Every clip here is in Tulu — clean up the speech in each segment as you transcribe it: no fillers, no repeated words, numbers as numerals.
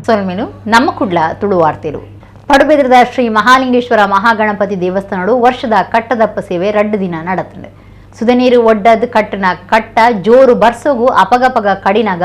ಸೊಲ್ಮೆಲು ನಮ್ಮ ಕುಡ್ಲ ತುಳುವಾರ್ತೆಲು. ಪಡುಬೆದ್ರದ ಶ್ರೀ ಮಹಾಲಿಂಗೇಶ್ವರ ಮಹಾಗಣಪತಿ ದೇವಸ್ಥಾನಡು ವರ್ಷದ ಕಟ್ಟದಪ್ಪ ಸೇವೆ 2 ದಿನ ನಡತಂಡು. ಸುದನೀರು ಒಡ್ಡದ್ ಕಟ್ಟನ ಕಟ್ಟ ಜೋರು ಬರ್ಸೋಗು ಅಪಗಪಗ ಕಡಿನಾಗ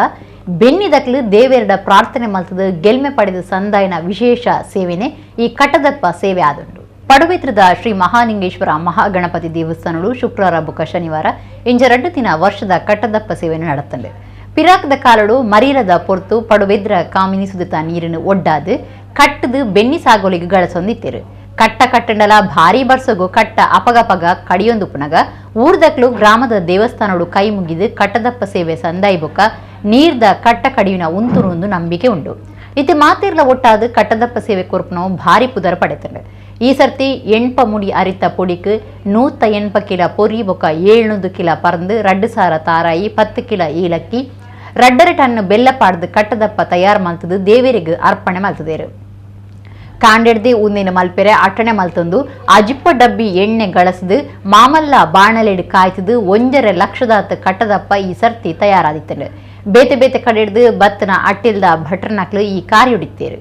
ಬೆನ್ನಿದಕ್ಲು ದೇವೆರಡ ಪ್ರಾರ್ಥನೆ ಮಲ್ತದ ಗೆಲ್ಮೆ ಪಡೆದ ಸಂದಾಯನ ವಿಶೇಷ ಸೇವೆನೆ ಈ ಕಟ್ಟದಪ್ಪ ಸೇವೆ ಆದುಂಡು. ಪಡುಬೆದ್ರದ ಶ್ರೀ ಮಹಾಲಿಂಗೇಶ್ವರ ಮಹಾಗಣಪತಿ ದೇವಸ್ಥಾನಡು ಶುಕ್ರವಾರ ಬುಕ ಶನಿವಾರ ಇಂಜ 2 ದಿನ ವರ್ಷದ ಕಟ್ಟದಪ್ಪ ಸೇವೆಯನ್ನು ನಡತಂಡು. ಪಿರಾಕದ ಕಾಲಡು ಮರೀರದ ಪೊರ್ತು ಪಡುಬೆದ್ರ ಕಾಮಿನಿ ಸುದಿತ ನೀರನ್ನು ಒಡ್ಡಾದು ಕಟ್ಟದು ಬೆನ್ನಿ ಸಾಗೋಲಿಗೆ ಗಳಸೊಂದಿತ್ತೇರು. ಕಟ್ಟ ಕಟ್ಟಂಡಲ ಭಾರಿ ಬರ್ಸಗು ಕಟ್ಟ ಅಪಗಪಗ ಕಡಿಯೊಂದು ಪುನಗ ಊರ್ದಕ್ಲು ಗ್ರಾಮದ ದೇವಸ್ಥಾನಡು ಕೈ ಮುಗಿದು ಕಟ್ಟದಪ್ಪ ಸೇವೆ ಸಂದಾಯಿ ಬೊಕ್ಕ ನೀರ್ದ ಕಟ್ಟ ಕಡಿಯುನ ಉಂತುನು ನಂಬಿಕೆ ಉಂಡು. ಇತ್ತೆ ಮಾತಿರ್ಲ ಒಟ್ಟಾದ ಕಟ್ಟದಪ್ಪ ಸೇವೆ ಕೊರ್ಪುನವು ಭಾರಿ ಪುದರ್ ಪಡೆತಂಡು. ಈ ಸರ್ತಿ 80 ಮುಡಿ ಅರಿತ ಪೊಡಿಕ್ 180 ಕಿಲ ಪೊರಿ ಬೊಕ್ಕ 700 ಕಿಲ ಪರಂದು 2 ಸಾರ ತಾರಾಯಿ 10 ಕಿಲ ಏಲಕ್ಕಿ 2.5 ಟನ್ ಬೆಲ್ಲ ಪಾಡ್ದು ಕಟ್ಟದಪ್ಪ ತಯಾರು ಮಲ್ತದು ದೇವರಿಗೆ ಅರ್ಪಣೆ ಮಲ್ತದೇರು. ಕಾಂಡೆಡ್ದೆ ಉಂದಿನ ಮಲ್ಪೆರೆ ಅಟ್ಟಣೆ ಮಲ್ತಂದು ಅಜಿಪ್ಪ ಡಬ್ಬಿ ಎಣ್ಣೆ ಗಳಸದು ಮಾಮಲ್ಲ ಬಾಣಲೆಡು ಕಾಯ್ತದು 1.5 ಲಕ್ಷದಾತ ಕಟ್ಟದಪ್ಪ ಈ ಸರ್ತಿ ತಯಾರಾದಿತ್ತನು. ಬೇತೆ ಬೇತೆ ಕಡೆಡ್ದು ಬತ್ತನ ಅಟ್ಟಿಲ್ದ ಭಟ್ರನಕ್ಲು ಈ ಕಾರ್ಯುಡಿತ್ತೇರು.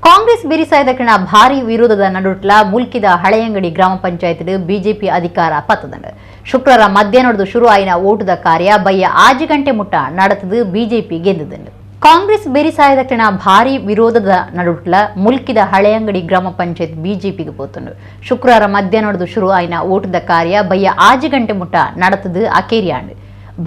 ಕಾಂಗ್ರೆಸ್ ಬಿರಿಸಾಯದಕಣ ಭಾರಿ ವಿರೋಧದ ನಡುಟ್ಲ ಮುಲ್ಕಿದ ಹಳೆಯಂಗಡಿ ಗ್ರಾಮ ಪಂಚಾಯತ್ ಬಿಜೆಪಿ ಅಧಿಕಾರ ಪತ್ತದಂಡು. ಶುಕ್ರವಾರ ಮಧ್ಯಾಹ್ನದ ಶುರು ಆಯಿನ ಓಟದ ಕಾರ್ಯ ಬಯ್ಯ 6 ಗಂಟೆ ಮುಟ್ಟ നടത്തದು ಬಿಜೆಪಿ ಗೆದ್ದುದಂಡು. ಕಾಂಗ್ರೆಸ್ ಬೆರಿಸಾಯದಕಣ ಭಾರಿ ವಿರೋಧದ ನಡುಟ್ಲ ಮುಲ್ಕಿದ ಹಳೆಯಂಗಡಿ ಗ್ರಾಮ ಪಂಚಾಯತ್ ಬಿಜೆಪಿಗೆ ಪೋತಂಡು. ಶುಕ್ರವಾರ ಮಧ್ಯಾಹ್ನದ ಶುರು ಆಯಿನ ಓಟದ ಕಾರ್ಯ ಬಯ್ಯ 6 ಗಂಟೆ ಮುಟ್ಟ നടത്തದು ಅಕೇರಿಯಾಂಡು.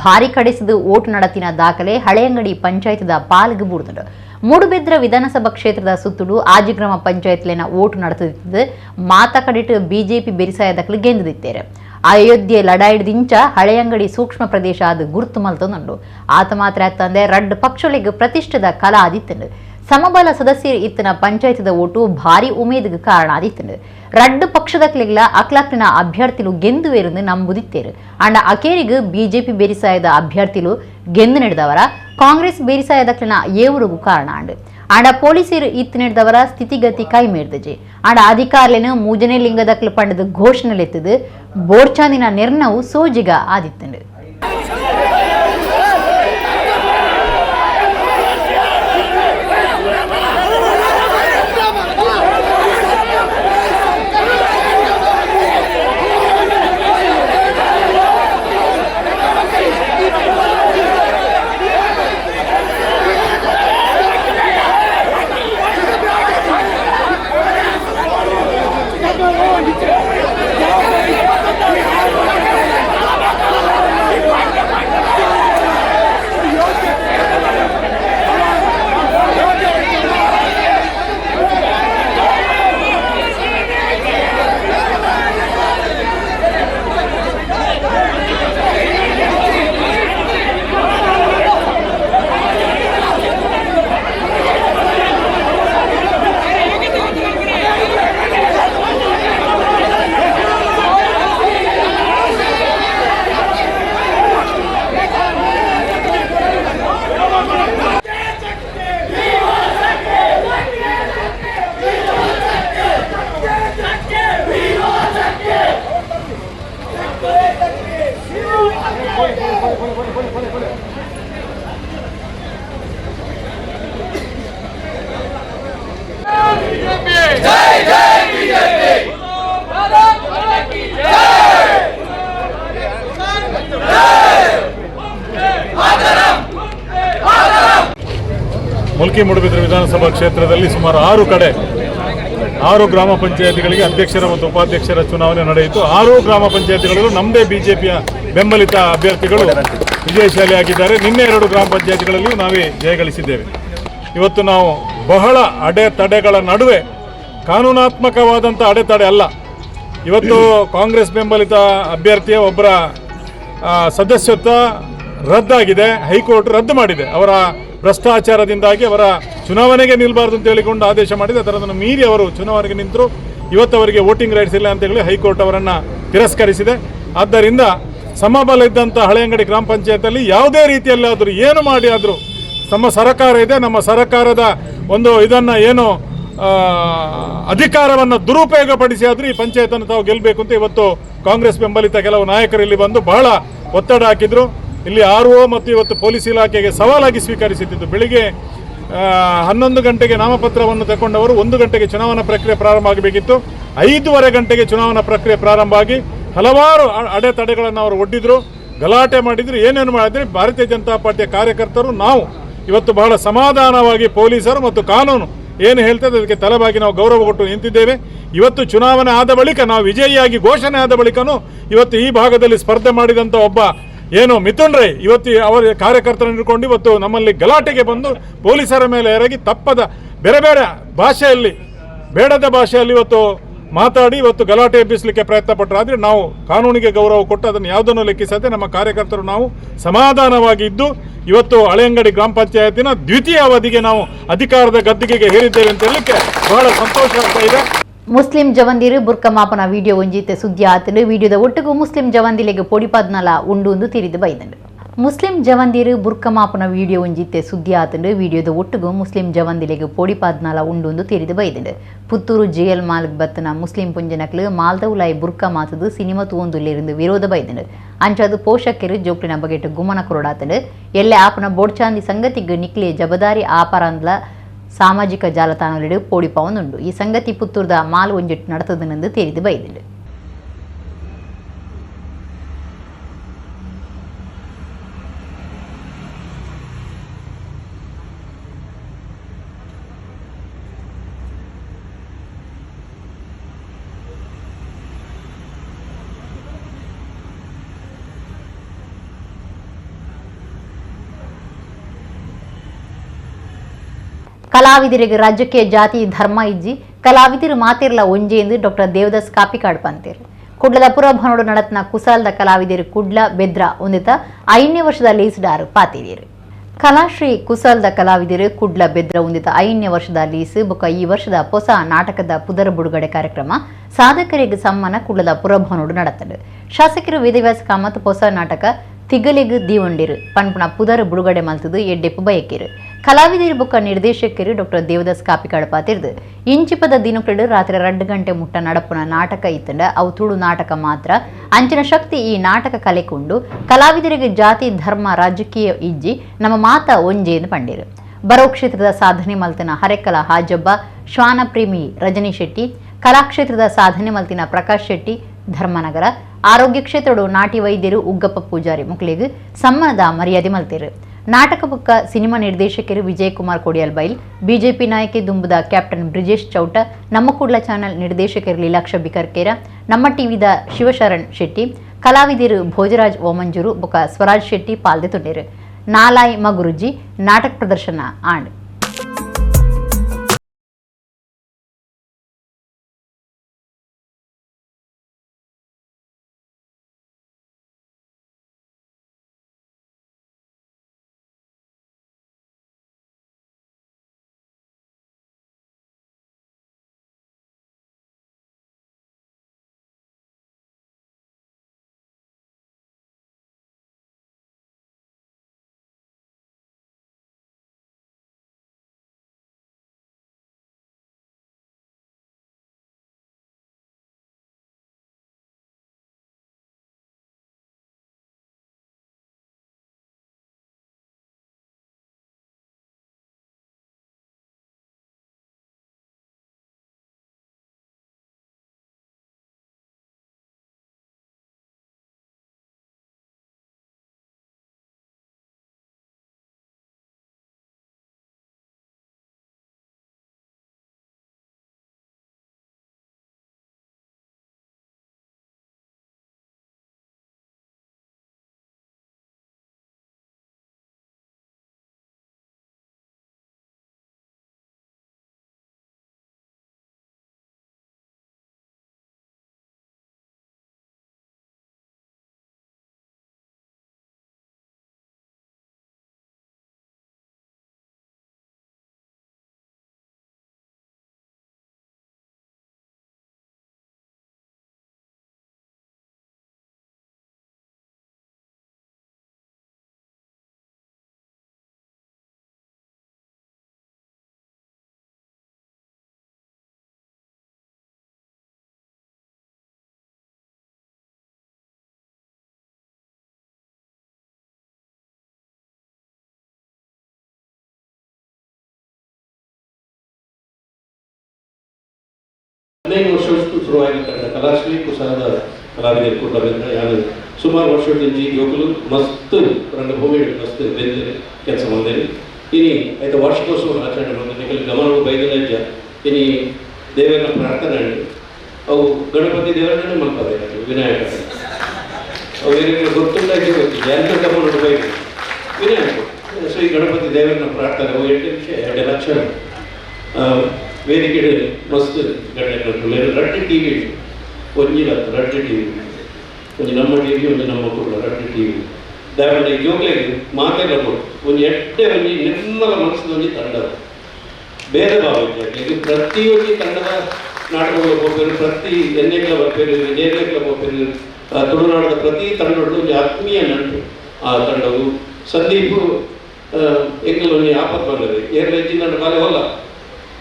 ಭಾರಿ ಕಡೆಸಿದು ಓಟು ನಡತಿನ ದಾಖಲೆ ಹಳೆಯಂಗಡಿ ಪಂಚಾಯತ್ದ ಪಾಲ್ಗೆ ಬೂಡ್ದುಂಡು. ಮೂಡುಬೆದ್ರ ವಿಧಾನಸಭಾ ಕ್ಷೇತ್ರದ ಸುತ್ತುಡು ಆಜಿ ಗ್ರಾಮ ಪಂಚಾಯತ್ಲೇನ ಓಟು ನಡೆಸುತ್ತಿದ್ದು ಮಾತ ಕಡಿಟ್ಟು ಬಿಜೆಪಿ ಬೆರಿಸಾಯದಕ್ಲು ಗೆಂದಿದ್ದೇರೆ. ಅಯೋಧ್ಯೆ ಲಡಾಯಿಡ್ದಿಂಚ ಹಳೆಯಂಗಡಿ ಸೂಕ್ಷ್ಮ ಪ್ರದೇಶ ಅದು ಗುರುತು ಮಲ್ತೊಂದುಂಡು. ಆತ ಮಾತ್ರ ತಂದೆ ರಡ್ಡು ಪಕ್ಷಗಳಿಗೆ ಪ್ರತಿಷ್ಠಿತ ಕಲಾ ಆದಿತ್ತಂಡು. ಸಮಬಲ ಸದಸ್ಯರು ಇತ್ತನ ಪಂಚಾಯತ್ದ ಓಟು ಭಾರಿ ಉಮೇದಿಗೆ ಕಾರಣ ಆದಿತ್ತಂಡು. ರಡ್ಡು ಪಕ್ಷದಕ್ಲಿಗ್ಲ ಅಕ್ಲಾಕ್ಲಿನ ಅಭ್ಯರ್ಥಿಲು ಗೆಂದುವೇರೆಂದು ನಂಬುದಿತ್ತೇರು. ಅಂಡ ಅಕೇರಿಗು ಬಿಜೆಪಿ ಬೆರಿಸಾಯದ ಅಭ್ಯರ್ಥಿಲು ಗೆಂದು ನಡೆದವರ ಕಾಂಗ್ರೆಸ್ ಬೇರಿಸಾಯದಕ್ಲಿನ ಏವರಿಗೂ ಕಾರಣ ಅಂಡು. ಆಂಡ ಪೊಲೀಸರು ಇತ್ತು ನಡೆದವರ ಸ್ಥಿತಿಗತಿ ಕೈ ಮೇರ್ದಜಿ. ಆಂಡ ಅಧಿಕಾರಿಲೇನು ಮೂಜನೇ ಲಿಂಗದಕ್ಲು ಪಂಡದ ಘೋಷಣೆಲೆತ್ತದು ಬೋರ್ಚಾಂದಿನ ನಿರ್ಣವು ಸೋಜಿಗ ಆದಿತ್ತಂಡು. ಮುಲ್ಕಿ ಮೂಡುಬಿದಿರೆ ವಿಧಾನಸಭಾ ಕ್ಷೇತ್ರದಲ್ಲಿ ಸುಮಾರು 6 ಕಡೆ 6 ಗ್ರಾಮ ಪಂಚಾಯತಿಗಳಿಗೆ ಅಧ್ಯಕ್ಷರ ಮತ್ತು ಉಪಾಧ್ಯಕ್ಷರ ಚುನಾವಣೆ ನಡೆಯಿತು. 6 ಗ್ರಾಮ ಪಂಚಾಯತಿಗಳಲ್ಲೂ ನಮ್ಮದೇ ಬಿಜೆಪಿಯ ಬೆಂಬಲಿತ ಅಭ್ಯರ್ಥಿಗಳು ವಿಜಯಶಾಲಿಯಾಗಿದ್ದಾರೆ. ನಿನ್ನೆ 2 ಗ್ರಾಮ ಪಂಚಾಯತಿಗಳಲ್ಲಿಯೂ ನಾವೇ ಜಯಗಳಿಸಿದ್ದೇವೆ. ಇವತ್ತು ನಾವು ಬಹಳ ಅಡೆತಡೆಗಳ ನಡುವೆ, ಕಾನೂನಾತ್ಮಕವಾದಂಥ ಅಡೆತಡೆ ಅಲ್ಲ, ಇವತ್ತು ಕಾಂಗ್ರೆಸ್ ಬೆಂಬಲಿತ ಅಭ್ಯರ್ಥಿಯ ಒಬ್ಬರ ಸದಸ್ಯತ್ವ ರದ್ದಾಗಿದೆ, ಹೈಕೋರ್ಟ್ ರದ್ದು ಮಾಡಿದೆ. ಅವರ ಭ್ರಷ್ಟಾಚಾರದಿಂದಾಗಿ ಅವರ ಚುನಾವಣೆಗೆ ನಿಲ್ಲಬಾರ್ದು ಅಂತ ಹೇಳಿಕೊಂಡು ಆದೇಶ ಮಾಡಿದೆ. ಅದನ್ನು ಮೀರಿ ಅವರು ಚುನಾವಣೆಗೆ ನಿಂತರು. ಇವತ್ತು ಅವರಿಗೆ ವೋಟಿಂಗ್ ರೈಟ್ಸ್ ಇಲ್ಲ ಅಂತ ಹೇಳಿ ಹೈಕೋರ್ಟ್ ಅವರನ್ನು ತಿರಸ್ಕರಿಸಿದೆ. ಆದ್ದರಿಂದ ಸಮಬಲ ಇದ್ದಂಥ ಹಳೆಯಂಗಡಿ ಗ್ರಾಮ ಪಂಚಾಯತಲ್ಲಿ ಯಾವುದೇ ರೀತಿಯಲ್ಲಾದರೂ ಏನು ಮಾಡಿ ಆದರೂ ನಮ್ಮ ಸರ್ಕಾರ ಇದೆ, ನಮ್ಮ ಸರ್ಕಾರದ ಒಂದು ಇದನ್ನು ಏನು ಅಧಿಕಾರವನ್ನು ದುರುಪಯೋಗಪಡಿಸಿ ಆದರೂ ಈ ಪಂಚಾಯತನ್ನು ತಾವು ಗೆಲ್ಲಬೇಕು ಅಂತ ಇವತ್ತು ಕಾಂಗ್ರೆಸ್ ಬೆಂಬಲಿತ ಕೆಲವು ನಾಯಕರು ಇಲ್ಲಿ ಬಂದು ಬಹಳ ಒತ್ತಡ ಹಾಕಿದರು. ಇಲ್ಲಿ ಆರ್ ಒ ಮತ್ತು ಇವತ್ತು ಪೊಲೀಸ್ ಇಲಾಖೆಗೆ ಸವಾಲಾಗಿ ಸ್ವೀಕರಿಸುತ್ತಿದ್ದು, ಬೆಳಿಗ್ಗೆ 11 ಗಂಟೆಗೆ ನಾಮಪತ್ರವನ್ನು ತಗೊಂಡವರು 1 ಗಂಟೆಗೆ ಚುನಾವಣಾ ಪ್ರಕ್ರಿಯೆ ಪ್ರಾರಂಭ ಆಗಬೇಕಿತ್ತು. 5:30 ಗಂಟೆಗೆ ಚುನಾವಣಾ ಪ್ರಕ್ರಿಯೆ ಪ್ರಾರಂಭ ಆಗಿ ಹಲವಾರು ಅಡೆತಡೆಗಳನ್ನು ಅವರು ಒಡ್ಡಿದ್ರು, ಗಲಾಟೆ ಮಾಡಿದ್ರು, ಏನೇನು ಮಾಡಿದ್ರೆ ಭಾರತೀಯ ಜನತಾ ಪಾರ್ಟಿಯ ಕಾರ್ಯಕರ್ತರು ನಾವು ಇವತ್ತು ಬಹಳ ಸಮಾಧಾನವಾಗಿ ಪೊಲೀಸರು ಮತ್ತು ಕಾನೂನು ಏನು ಹೇಳ್ತದೆ ಅದಕ್ಕೆ ತಲೆಬಾಗಿ ನಾವು ಗೌರವ ಕೊಟ್ಟು ನಿಂತಿದ್ದೇವೆ. ಇವತ್ತು ಚುನಾವಣೆ ಆದ ಬಳಿಕ ನಾವು ವಿಜಯಿಯಾಗಿ ಘೋಷಣೆ ಆದ ಬಳಿಕನೂ ಇವತ್ತು ಈ ಭಾಗದಲ್ಲಿ ಸ್ಪರ್ಧೆ ಮಾಡಿದಂಥ ಒಬ್ಬ ಏನು ಮಿಥುನ್ ರೈ ಇವತ್ತು ಅವರ ಕಾರ್ಯಕರ್ತರನ್ನು ಹಿಡ್ಕೊಂಡು ಇವತ್ತು ನಮ್ಮಲ್ಲಿ ಗಲಾಟೆಗೆ ಬಂದು ಪೊಲೀಸರ ಮೇಲೆ ಎರಗಿ ತಪ್ಪದ ಬೇರೆ ಬೇರೆ ಭಾಷೆಯಲ್ಲಿ, ಬೇಡದ ಭಾಷೆಯಲ್ಲಿ ಇವತ್ತು ಮಾತಾಡಿ ಇವತ್ತು ಗಲಾಟೆ ಎಬ್ಬಿಸಲಿಕ್ಕೆ ಪ್ರಯತ್ನ ಪಟ್ಟರು. ಆದರೆ ನಾವು ಕಾನೂನಿಗೆ ಗೌರವ ಕೊಟ್ಟು ಅದನ್ನು ಯಾವುದನ್ನು ಲೆಕ್ಕಿಸದೆ ನಮ್ಮ ಕಾರ್ಯಕರ್ತರು ನಾವು ಸಮಾಧಾನವಾಗಿ ಇದ್ದು ಇವತ್ತು ಹಳೆಯಂಗಡಿ ಗ್ರಾಮ ಪಂಚಾಯತಿನ ದ್ವಿತೀಯ ಅವಧಿಗೆ ನಾವು ಅಧಿಕಾರದ ಗದ್ದಿಗೆಗೆ ಹೇರಿದ್ದೇವೆ ಅಂತ ಹೇಳಲಿಕ್ಕೆ ಬಹಳ ಸಂತೋಷ ಆಗ್ತಾ ಇದೆ. ಮುಸ್ಲಿಂ ಜವಂದಿರು ಬುರ್ಕ ಮಾಪನ ವಿಡಿಯೋ ಒಂಜಿತೆ ಸುದ್ದಿ ಆತಂಡು. ವಿಡಿಯೋದ ಒಟ್ಟುಗು ಮುಸ್ಲಿಂ ಜವಂದಿಲೆಗೆ ಪೊಡಿಪಾದ್ನಲ ಉಂಡು ಒಂದು ತಿರಿದು ಬೈದಂಡು. ಮುಸ್ಲಿಂ ಜವಂದಿರು ಬುರ್ಕ ಮಾಪನ ವಿಡಿಯೋ ಒಂಜಿತೆ ಸುದ್ದಿ ಆತಂಡು. ವಿಡಿಯೋದ ಒಟ್ಟುಗು ಮುಸ್ಲಿಂ ಜವಂದಿಲೆಗೆ ಪೊಡಿಪಾದ್ನಲ ಉಂಡು ಒಂದು ತಿರಿದು ಬೈದಂಡು. ಪುತ್ತೂರು ಜೆಎಲ್ ಮಾಲ್ಗ್ ಬತ್ತನ ಮುಸ್ಲಿಂ ಪುಂಜನಕ್ಲು ಮಾಲ್ದವುಲಾಯಿ ಬುರ್ಕ ಮಾತದು ಸಿನಿಮಾ ತೂವೊಂದುಲ್ಲೇರಿಂದು ವಿರೋಧ ಬೈದಂಡು. ಅಂಚಾದು ಪೋಷಕರು ಜೋಕ್ಲಿನ ಬಗೆಟ್ ಗುಮನ ಕೊರಡಾತಂಡು. ಎಲ್ಲೆ ಆಪನ ಬೋಡ್ಚಾಂದಿ ಸಂಗತಿಗ್ ನಿಕ್ಲೆ ಜಬದಾರಿ ಆಪರಾಂದ್ಲ ಸಾಮಾಜಿಕ ಜಾಲತಾಣಗಳಿಡು ಪೋಡಿಪಾವೊಂದುಂಡು. ಈ ಸಂಗತಿ ಪುತ್ತೂರ್ದ ಮಾಲ್ ಒಂಜಿಟ್ಟು ನಡತದನೆಂದು ತೇರಿದು ಬೈದಿಂಡು. ಕಲಾವಿದರಿಗೆ ರಾಜ್ಯಕ್ಕೆ ಜಾತಿ ಧರ್ಮ ಇಜ್ಜಿ, ಕಲಾವಿದರು ಮಾತಿರ್ಲ ಒಂಜೆ ಎಂದು ಡಾಕ್ಟರ್ ದೇವದಾಸ್ ಕಾಪಿಕಾಡ್ ಪಂತೇರು. ಕುಡ್ಲದ ಪುರಭವನೋಡು ನಡತ್ನ ಕುಸಾಲ್ದ ಕಲಾವಿದರು ಕುಡ್ಲ ಬೆದ್ರ ಹೊಂದಿತ 5ನೇ ವರ್ಷದ ಲೀಸ್ಡಾರ್ ಪಾತಿದೀರು. ಕಲಾಶ್ರೀ ಕುಸಾಲ್ದ ಕಲಾವಿದರು ಕುಡ್ಲ ಬೆದ್ರ ಹೊಂದಿತ 5ನೇ ವರ್ಷದ ಲೀಸ್ ಬೊಕ ಈ ವರ್ಷದ ಹೊಸ ನಾಟಕದ ಪುದರ ಬುಡುಗಡೆ ಕಾರ್ಯಕ್ರಮ ಸಾಧಕರಿಗೆ ಸಮ್ಮಾನ ಕುಡ್ಲದ ಪುರಭವನೋಡು ನಡತ್ತಂಡು. ಶಾಸಕರು ವೇದವ್ಯಾಸ ಕಾಮತ್ ಹೊಸ ನಾಟಕ ತಿಗಲಿಗ್ ದೀವಂಡಿರು ಪನ್ಪುಣ ಪುದರ್ ಬುಡುಗಡೆ ಮಲ್ತದು ಎಡ್ಡೆಪ್ಪು ಬಯಕಿರು. ಕಲಾವಿದರು ಬೊಕ್ಕ ನಿರ್ದೇಶಕರು ಡಾಕ್ಟರ್ ದೇವದಾಸ್ ಕಾಪಿಕಾಡ್ ಪಾತಿರ್ದು. ಇಂಚಿಪದ ದಿನಕ್ಲೆಡ್ ರಾತ್ರಿ 2 ಗಂಟೆ ಮುಟ್ಟ ನಡಪುನ ನಾಟಕ ಇತ್ತಂಡ ಅವು ತುಳು ನಾಟಕ ಮಾತ್ರ. ಅಂಚಿನ ಶಕ್ತಿ ಈ ನಾಟಕ ಕಲೆಕೊಂಡು ಕಲಾವಿದರಿಗೆ ಜಾತಿ ಧರ್ಮ ರಾಜಕೀಯ ಇಜ್ಜಿ ನಮ್ಮ ಮಾತ ಒಂಜೇನು ಪಂಡಿರು. ಬರೋ ಕ್ಷೇತ್ರದ ಸಾಧನೆ ಮಲ್ತಿನ ಹರೆಕಲ ಹಾಜಬ್ಬ, ಶ್ವಾನ ಪ್ರೇಮಿ ರಜನಿ ಶೆಟ್ಟಿ, ಕಲಾಕ್ಷೇತ್ರದ ಸಾಧನೆ ಮಲ್ತಿನ ಪ್ರಕಾಶ್ ಶೆಟ್ಟಿ ಧರ್ಮನಗರ, ಆರೋಗ್ಯ ಕ್ಷೇತ್ರಡು ನಾಟಿ ವೈದ್ಯರು ಉಗ್ಗಪ್ಪ ಪೂಜಾರಿ ಮುಕ್ಳಿಗ್ ಸಮ್ಮಾನದ ಮರ್ಯಾದೆ ಮಲ್ತಿರು. ನಾಟಕ ಬೊಕ್ಕ ಸಿನಿಮಾ ನಿರ್ದೇಶಕರು ವಿಜಯಕುಮಾರ್ ಕೊಡಿಯಲ್ ಬೈಲ್, ಬಿಜೆಪಿ ನಾಯಕಿ ದುಂಬುದ ಕ್ಯಾಪ್ಟನ್ ಬ್ರಿಜೇಶ್ ಚೌಟ, ನಮ್ಮ ಕುಡ್ಲ ಚಾನೆಲ್ ನಿರ್ದೇಶಕರು ಲೀಲಾಕ್ಷ ಬಿಕರ್ಕೇರ, ನಮ್ಮ ಟಿವಿದ ಶಿವಶರಣ್ ಶೆಟ್ಟಿ, ಕಲಾವಿದರು ಭೋಜರಾಜ್ ಓಮಂಜೂರು ಬೊಕ್ಕ ಸ್ವರಾಜ್ ಶೆಟ್ಟಿ ಪಾಲ್ದೆ ತುಂಡಿರು. ನಾಲಾಯ್ ಮಗುರುಜಿ ನಾಟಕ ಪ್ರದರ್ಶನ ಆಂಡ್. 15 ವರ್ಷದಷ್ಟು ಶುರುವಾಗಿ ತಂಡ ಕಲಾಶ್ರೀ ಕುಶಾಲದ ಕಲಾವಿದರು ಕೂಡ ಯಾರು ಸುಮಾರು ವರ್ಷದಿಂದ ಜೋಕುಲು ಮಸ್ತ್ ರಂಗಭೂಮಿ ಮಸ್ತ್ ಬೆಂದರೆ ಕೆಲಸ ಮಾಡಿದ್ದೇನೆ. ಇನಿ ಆಯ್ತು ವಾರ್ಷಿಕೋತ್ಸವ ಆಚರಣೆ ಮಾಡಿದ್ದೇನೆ. ಗಮನವು ಬೈದಲಜ್ಜ ಇನಿ ದೇವರ ಪ್ರಾರ್ಥನೆ ಅವು ಗಣಪತಿ ದೇವರನ್ನೇ ಮಲ್ಪದೆ ವಿನಾಯಕ ಅವು ಏನೇನು ಗೊತ್ತುಂಟಾಗಿ ಗೊತ್ತಿಲ್ಲ ಎಂಥ ಗಮನ ಬೈದು ವಿನಾಯಕ. ಸೊ ಈ ಗಣಪತಿ ದೇವರನ್ನ ಪ್ರಾರ್ಥನೆ ಅವು 8 ನಿಮಿಷ 2 ಲಕ್ಷ ವೇದಿಕೆ ಮಸ್ತ್ ಗಣ್ಯ ರಡ್ಡು ಟಿ ವಿ ಒಂಜಿಲ ರಡ್ಡು ಟಿ ವಿ ಒಂಜಿ ನಮ್ಮ ಟಿ ವಿ ಒಂಜಿ ನಮ್ಮ ಕುಡ್ಲ ರಡ್ಡು ಟಿ ವಿ ದಾವಣ ಜೋಕ್ಲೆಗ್ ಮಾತೆಲ್ಲ ಕೊಡು ಒಂಜಿ ಎಟ್ಟೆ ಒಂಜಿ ನಿರ್ಮಲ ಮನಸ್ಸಿನ ಒಂಜಿ ತಂಡ ಭೇದ ಭಾವ ಇತ್ತು. ಪ್ರತಿಯೊಂದು ತಂಡದ ನಾಟಕಗಳು ಹೋಗ್ಬೇರು, ಪ್ರತಿ ಎನ್ಎ ಕ್ಲಬ್ ಬರ್ಪೇರು, ವಿಜಯ ಕ್ಲಬ್ ಹೋಗ್ಬೇರು, ತುಳುನಾಡದ ಪ್ರತಿ ತಂಡಗಳು ಒಂಜಿ ಆತ್ಮೀಯ ನಂಟು. ಆ ತಂಡವು ಸಂದೀಪು ಎಂಗಲ್ ಒಂಜಿ ಆಪತ್ ಬಂದದೆ ಏರ್ಲ ಹೆಚ್ಚಿನ ಬಾಲೆ ಹೊಲ್ಲ